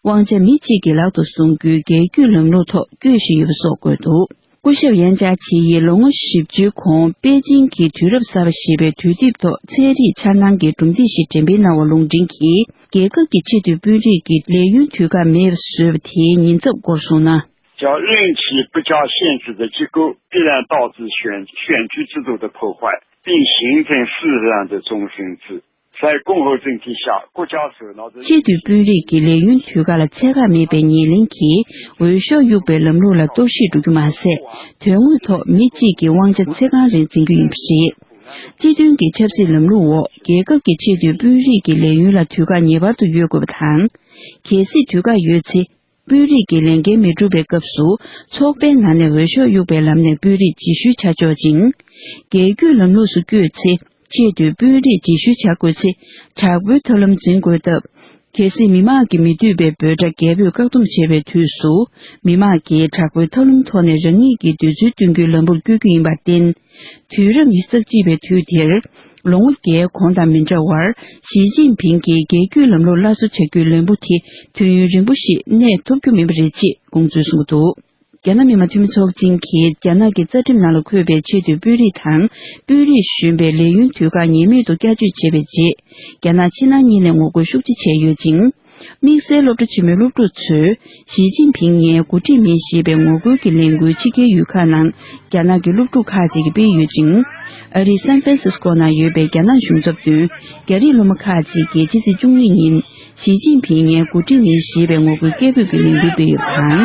དབང་ཆ་མི་གཅིག་གི་ལག་ཏུ་བཟུང་རྒྱུའི་རྒྱལ་བརྒྱུད་ལམ་ལུགས་ཐོག་བསྐྱོད་བཞིན་ཡོད་པ་སོགས་བཀོད་འདུག་སྐུ་ཞབས་ཡན་ཅཱ་ཆི་ཡིས་ལོ་ངོ་བཞི་བཅུའི་གོང་པེ་ཅིང་གི་དུས་རབས་གསར་པ་ཞེས་པའི་དུས་དེབ་ཐོག་ཚན་རིག་འཆར་སྣང་གི་གྲུབ་འབྲས་ཤིག་འགྲེམས་སྤེལ་གནང་བ་ལུང་འདྲེན་གྱིས། རྒྱལ་ཁབ་ཀྱི་ཆེས་མཐོའི་དཔོན་རིགས་ཀྱི་ལས་ཡུན་དུས་བཀག་མེད་པ་བཟོས་པ་དེའི་ཉེན་ཚབས་སྐོར་གསུངས་ན། 叫任期不加限制的结构必然导致选选举制度的破坏，并形成世人的终身制。在共和政体下，国家首脑的 ཆེས་མཐོའི་དཔོན་རིགས་ཀྱི་ལས་ཡུན་དུས་བཀག་ལ་ཚད་བཀག་མེད་པའི་ཉེར་ལེན་གྱིས། འོས་ཤོག་གཡུག་པའི་ལམ་ལུགས་ལ་གཏོར་བཤིག་འགྲོ་རྒྱུ་མ་ཟད། དོན་དངོས་ཐོག་མི་གཅིག་གི་དབང་ཆ་ཚེ་གང་རིང་འཛིན་རྒྱུ་ཡིན་པ་རེད། སྤྱི་མཐུན་གྱི་ཆབ་སྲིད་ལམ་ལུགས་འོག་རྒྱལ་ཁབ་ཀྱི་ཆེས་མཐོའི་དཔོན་རིགས་ཀྱི་ལས་ཡུན་ལ་དུས་བཀག་ངེས་པར་དུ་ཡོད་དགོས་པ་དང་། གལ་སྲིད་དུས་བཀག་ཡོད་ཚེ། དཔོན་རིགས་ཀྱི་ལས་འགན་མི་འགྲུབ་པའི་སྐབས་སུ། ཚོགས་པའི་ནང་ནས་འོས་ཤོག་གཡུག་པའི་ལམ་ནས་དཔོན་རིགས་རྗེས་ཤུལ་ཆ་འཇོག་ཅིང་། རྒྱལ་བརྒྱུད་ལམ་ལུགས་སུ་བསྐྱོད་ཚེ། ཆེས་མཐོའི་དཔོན་རིགས་རྗེས་ཤུལ་བྱ་དགོས་ཚེ། དྲག་པོའི་ཐབས་ལམ་འཛིན་དགོས་སྟབས། གལ་སྲིད་མི་དམངས་ཀྱིས་མི་འདོད་པའི་འབོད་སྒྲ་རྒྱལ་པོས་བཀག་སྡོམ་བྱེད་པའི་དུས་སུ། མི་དམངས་ཀྱིས་དྲག་པོའི་ཐབས་ལམ་ཐོག་ནས་རང་ཉིད་ཀྱི་འདོད་ཚུལ་སྟོན་རྒྱུའི་ལམ་བུར་བསྐྱོད་རྒྱུ་ཡིན་པར་བརྟེན། དུས་རབས་ཉི་ཤུ་རྩ་གཅིག་པའི་དུས་དེར། ལོ་ངོ་བརྒྱའི་གོང་དང་མི་འདྲ་བར། ཞི་ཅིན་ཕིང་གིས་རྒྱལ་བརྒྱུད་ལམ་ལུགས་སླར་གསོ་བྱ་རྒྱུའི་ལམ་བུ་དེ་དུས་ཡུན་རིང་པོ་ཞིག་གནས་ཐུབ་རྒྱུ་མིན་པ་རེད་ཅེས་དགོངས་ཚུལ་གསུངས་འདུག་རྒྱ་ནག་མི་དམངས་འཐུས་མི་ཚོགས་ཆེན་གྱིས་རྒྱ་ནག་གི་རྩ་ཁྲིམས་ནང་ལ་འཁོད་པའི་ཆེས་མཐོའི་དཔོན་རིགས་དང་། དཔོན་རིགས་གཞོན་པའི་ལས་ཡུན་དུས་བཀག་ངེས་མེད་དུ་བསྐྱར་བཅོས་བྱས་པའི་རྗེས། རྒྱ་ནག་ཕྱི་ནང་གཉིས་ནས་ངོ་རྒོལ་ཤུགས་ཆེ་བྱས་ཡོད་ཅིང་། དམིགས་བསལ་སློབ་གྲྭ་ཆེན་མོའི་སློབ་ཕྲུག་ཚོས། ཞི་ཅིན་ཕིང་ངའི་འགོ་ཁྲིད་མིན་ཞེས་པའི་ངོ་རྒོལ་གྱི་ལས་འགུལ་ཕྱི་རྒྱལ་ཡུལ་ཁག་ནང་རྒྱ་ནག་གི་སློབ་ཕྲུག་ཁག་ཅིག་གིས་སྤེལ་ཡོད་ཅིང་། ཨ་རིའི་སན་ཧྥན་སིས་ཀོ་ནང་ཡོད་པའི་རྒྱ་ནག་གཞུང་ཚབ་མདུན་རྒྱ་རིགས་སློབ་མ་ཁག་ཅིག་གིས་ཕྱི་ཚེས་བཅུ་གཉིས་ཉིན་ཞི་ཅིན་ཕིང་ངས་འགོ་ཁྲིད་མིན་ཞེས་པའི་ངོ་རྒོལ་སྐད་འབོད་ཀྱི་ལས་འགུལ་སྤེལ་ཡོད་པ་དང་།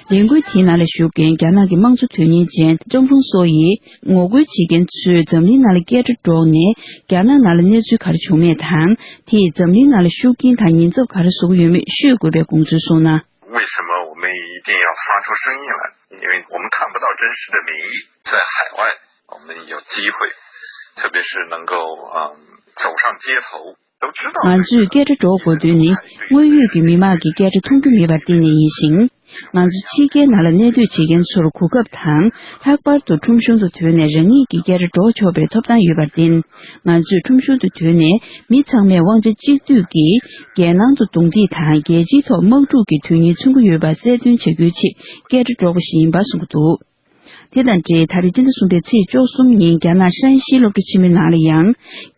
ལས་འགུལ་དེའི་ནང་ལ་ཞུགས་མཁན་རྒྱ་ནག་གི་དམངས་གཙོ་དོན་གཉེར་ཅན་ཀྲང་ཧྥུང་སོ་ཡིས། ངོ་རྒོལ་བྱེད་མཁན་ཚོས་འཛམ་གླིང་ནང་ལ་སྐད་སྒྲ་སྒྲོག་ནས་རྒྱ་ནག་ནང་ལ་གནས་ཚུལ་ག་རེ་བྱུང་མེད་དང་། དེས་འཛམ་གླིང་ནང་ལ་ཤུགས་རྐྱེན་དང་ཉེན་ཚབས་ག་རེ་བཟོ་གི་ཡོད་མེད་ཤོད་དགོས་པའི་དགོངས་ཚུལ་གསུངས་ན། 为什么我们一定要发出声音来？因为我们看不到真实的民意，在海外我们有机会，特别是能够嗯走上街头，都知道。 ང་ཚོས་སྐད་སྒྲ་སྒྲོག་དགོས་དོན་ནི། དངོས་ཡོད་ཀྱི་མི་མང་གི་སྐད་སྒྲ་མཐོང་རྒྱུ་མེད་པར་བརྟེན་ནས་ཡིན་ཞིང་། ང་ཚོ་ཕྱི་རྒྱལ་ནང་ལ་གནས་སྡོད་བྱེད་མཁན་ཚོར་གོ་སྐབས་དང་། ལྷག་པར་དུ་ཁྲོམ་གཞུང་དུ་ཐོན་ནས་རང་ཉིད་ཀྱི་སྐད་སྒྲ་སྒྲོག་ཆོག་པའི་ཐོབ་ཐང་ཡོད་པར་བརྟེན། ང་ཚོས་ཁྲོམ་གཞུང་དུ་ཐོན་ནས་མི་ཚང་མས་དབང་ཆ་གཅིག་སྡུད་ཀྱིས་རྒྱལ་ནང་དུ་རྡུང་རྡེག་དང་རྒྱལ་སྤྱིའི་ཐོག་དམག་འཁྲུག་གི་དོན་སྙིང་མཚོན་གྱི་ཡོད་པ་གསལ་སྟོན་བྱ་རྒྱུའི་ཆེད་སྐད་སྒྲ་སྒྲོག་པ་ཞིག་ཡིན་པ་གསུངས་ཀྱི་འདུག། དེ་དང་འབྲེལ་ད་རེས་སྤྱི་ཟླ་གསུམ་པའི་ཚེས་བཅུ་གསུམ་ཉིན་རྒྱ་ནག་ཧྲན་ཞི་སློབ་གྲྭ་ཆེན་མོའི་ནང་ལ་ཡང་།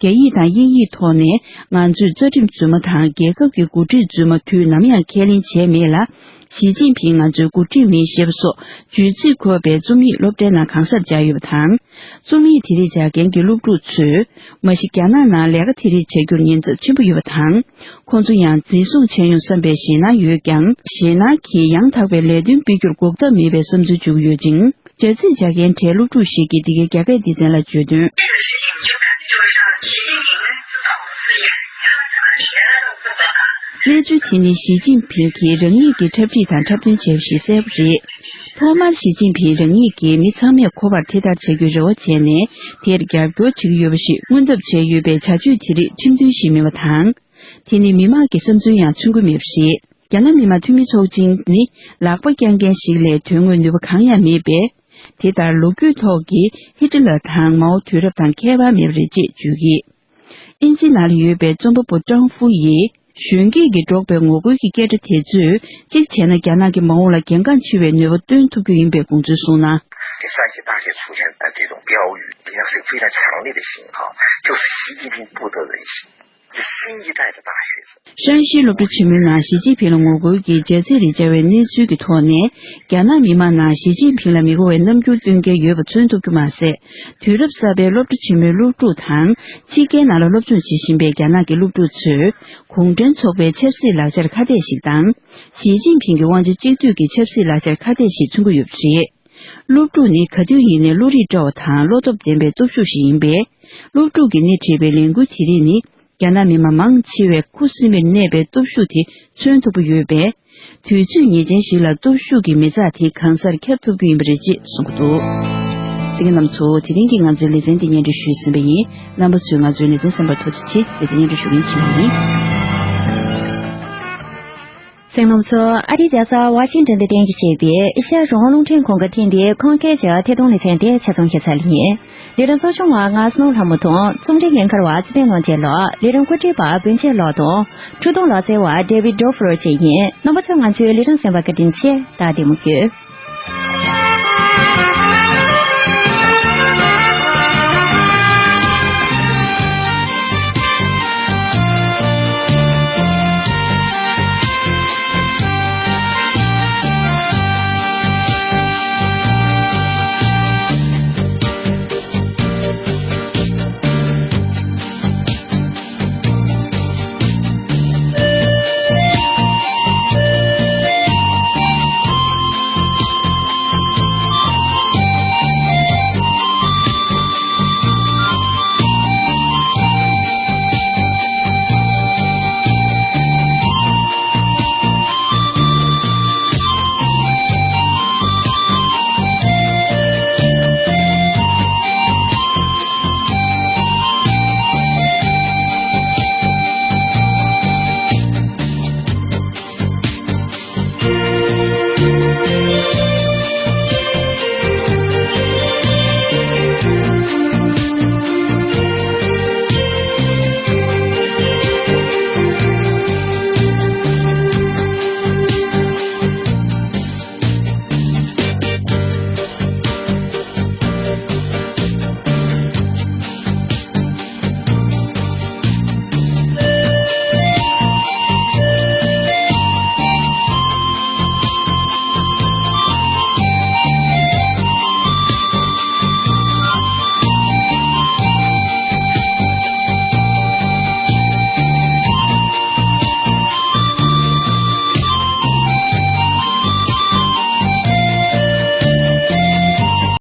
རྒྱ་ཡིག་དང་དབྱིན་ཡིག་ཐོག་ནས་ང་ཚོས་རྩ་ཁྲིམས་རྫུན་མ་དང་རྒྱལ་ཁབ་ཀྱི་འགོ་ཁྲིད་རྫུན་མ་དུས་ནམ་ཡང་ཁས་ལེན་བྱས་མེད་ལ། ཞི་ཅིན་ཕིང་ང་ཚོའི་འགོ་ཁྲིད་མིན་ཞེས་པ་སོགས་བརྗོད་ཚིག་འཁོད་པའི་རྩོམ་ཡིག་སློབ་གྲྭའི་ནང་གང་སར་སྦྱར་ཡོད་པ་དང་། རྩོམ་ཡིག་དེ་རིགས་སྦྱར་མཁན་གྱི་སློབ་ཕྲུག་ཚོས། མ་གཞི་རྒྱ་ནག་ནང་ལས་ཀ་དེ་རིགས་བྱ་རྒྱུར་ཉེན་ཚབས་ཆེན་པོ་ཡོད་པ་དང་། ཁོང་ཚོ་ཡང་འཛིན་བཟུང་བྱས་ཡོང་བསམ་པའི་ཞེད་སྣང་ཡོད་ཀྱང་། ཞེད་སྣང་གིས་ཡང་དག་པའི་ལས་དོན་སྤེལ་རྒྱུར་འགོག་ཐབས་མེད་པའི་བསམ་ཚུལ་བརྗོད་ཀྱི་ཡོད་ཅིང་། སྦྱར་ཚིག་སྦྱར་མཁན་གྲས་སློབ་ཕྲུག་ཞིག་གིས་འདི་གའི་རྒྱ་སྐད་སྡེ་ཚན་ལ་བརྗོད་དོན། གནས་ཚུལ་དེ་ནི་ཞི་ཅིན་ཕིང་གིས་རང་ཉིད་ཀྱི་འཁྲབ་ཁྲིད་དང་འཁྲབ་སྟོན་བྱས་པ་ཞིག་གསལ་པོ་རེད། ཐོག་མར་ཞི་ཅིན་ཕིང་རང་ཉིད་ཀྱིས་མི་ཚང་མས་གོ་བར་དེ་ལྟར་བྱ་རྒྱུའི་རེ་བ་བྱས་ནས། དེར་རྒྱབ་སྐྱོར་བྱེད་ཀྱི་ཡོད་པ་ཞིག་མངོན་ཐབས་བྱས་ཡོད་པའི་བྱ་སྤྱོད་དེ་རིགས་ཁྲིམས་མཐུན་ཞིག་མིན་པ་དང་། དེ་ནི་མི་དམངས་ཀྱི་བསམ་ཚུལ་ཡང་མཚོན་གྱི་མེད་པ་རེད། རྒྱ་ནག་མི་དམངས་འཐུས་མི་ཚོགས་ཆེན་ནི་ལག་པ་བརྐྱང་མཁན་ཞིག་ལས་དོན་དངོས་ནུས་པ་གང་ཡང་མེད་པས། དེ་ལྟར་ལོ་རྒྱུས་ཐོག་གི་ཧི་ཏི་ལ་དང་མའོ་དུས་རབས་དང་ཁྱད་པར་མེད་པ་རེད་ཅེས་བརྗོད་ཀྱིས། དབྱིན་ཇི་ནང་ལ་ཡོད་པའི་རྩོམ་པ་པོ་ཀྲང་ཧྥུ་ཡིས་གཞོན་སྐྱེས་ཀྱིས་སྒྲོག་པའི་ངོ་རྒོལ་གྱི་སྐད་སྒྲ་དེ་ཚོས་གཅིག་བྱས་ན་རྒྱ་ནག་གི་མ་འོངས་ལ་གལ་འགངས་ཆེ་བའི་ནུས་པ་བཏོན་ཐུབ་རྒྱུ་ཡིན་པའི་དགོངས་ཚུལ་གསུངས་ན། 这山西大学出现的这种标语，影响性非常强烈的信号，就是习近平不得人心。 这新一代的大学生。 ཧྲན་ཞི་སློབ་གྲྭ་ཆེན་མོའི་ནང་ཞི་ཅིན་ཕིང་ལ་ངོ་རྒོལ་གྱི་སྦྱར་ཚིག་རེ་སྦྱར་བའི་གནས་ཚུལ་གྱི་ཐོག་ནས། རྒྱ་ནག་མི་མང་ནང་ཞི་ཅིན་ཕིང་ལ་མི་དགའ་བའི་རྣམ་འགྱུར་སྟོན་མཁན་ཡོད་པ་མཚོན་ཐུབ་རྒྱུ་མ་ཟད། དུས་རབས་གསར་པའི་སློབ་གྲྭ་ཆེན་མོའི་སློབ་ཕྲུག་དང་། ཕྱི་རྒྱལ་ནང་ལ་སློབ་སྦྱོང་བྱེད་བཞིན་པའི་རྒྱ་ནག་གི་སློབ་ཕྲུག་ཚོས། གུང་ཁྲན་ཚོགས་པའི་ཆབ་སྲིད་ལག་ཆར་ཁ་གཏད་ཞིག་དང་། ཞི་ཅིན་ཕིང་གི་དབང་ཆ་གཅིག་སྡུད་ཀྱི་ཆབ་སྲིད་ལག་ཆར་ཁ་གཏད་ཞིག་མཚོན་གྱི་ཡོད་པ་རེད། སློབ་ཕྲུག་ནི་ག་དུས་ཡིན་ནའི་བློ་རིག་བཀྲ་བ་དང་བློ་སྟོབས་ལྡན་པའི་སྟོབས་ཤུགས་ཤིག་ཡིན་པས། སློབ་ཕྲུག་གིས་སྣེ་ཁྲིད་པའི་ལས་འགུལ་དེ་རིགས་ནི། རྒྱ་ནག་མི་དམངས་མང་ཆེ་བས་ཁུ་སིམ་མེར་གནས་པའི་སྟོབས་ཤུགས་དེ་མཚོན་ཐུབ་ཀྱི་ཡོད་པས། དུས་ཚོད་ངེས་ཅན་ཞིག་ལ་སྟོབས་ཤུགས་ཀྱི་མེ་བཙའ་དེ་གང་སར་ཁྱབ་ཐུབ་ཀྱི་ཡིན་པ་རེད་ཅེས་གསུངས་ཀྱི་འདུག། གསན་མཁན་རྣམ་པ་ཚོ། དེ་རིང་གི་ང་ཚོའི་ལེ་ཚན་འདི་སྙན་སྒྲོན་ཞུས་ཟིན་པ་ཡིན། རྣམ་པ་ཚོས་ང་ཚོའི་ལེ་ཚན་གསན་པར་ཐུགས་རྗེ་ཆེ། ལེ་ཚན་སྙན་སྒྲོན་ཞུ་མཁན་ཆི་མོ་ཡིན། གསན་མཁན་རྣམ་པ་ཚོ། ཨ་རིའི་རྒྱལ་ས་ཝ་ཤིང་ཏོན་དུ་རྟེན་གཞི་བྱས་པའི་ཨེ་ཤ་ཡ་རང་དབང་རླུང་འཕྲིན་ཁང་གི་ཐེངས་འདིའི་ཁམས་སྐད་ཀྱི་ཐད་གཏོང་ལེ་ཚན་དེ་ཆ་ཚང་ཞུ་ཚར་ཡིན། ལས་རིམ་གཙོ་སྐྱོང་བ་ང་སྣང་ལྷ་མོ་དང་། རྩོམ་སྒྲིག་ཉན་མཁན་བ་ཚེ་བརྟན་ལོ་ཆེ་ལགས། ལས་རིམ་གོ་སྒྲིག་པ་བུན་ཆེ་ལགས་དང་། འཕྲུལ་གཏོང་ལག་རྩལ་བ་ཌེ་བིད་ཌོ་ཕོར་བཅས་ཡིན། རྣམ་པ་ཚོས་ང་ཚོའི་ལས་རིམ་གསན་པར་བཀའ་དྲིན་ཆེ། ད་བདེ་མོ་ཡོད།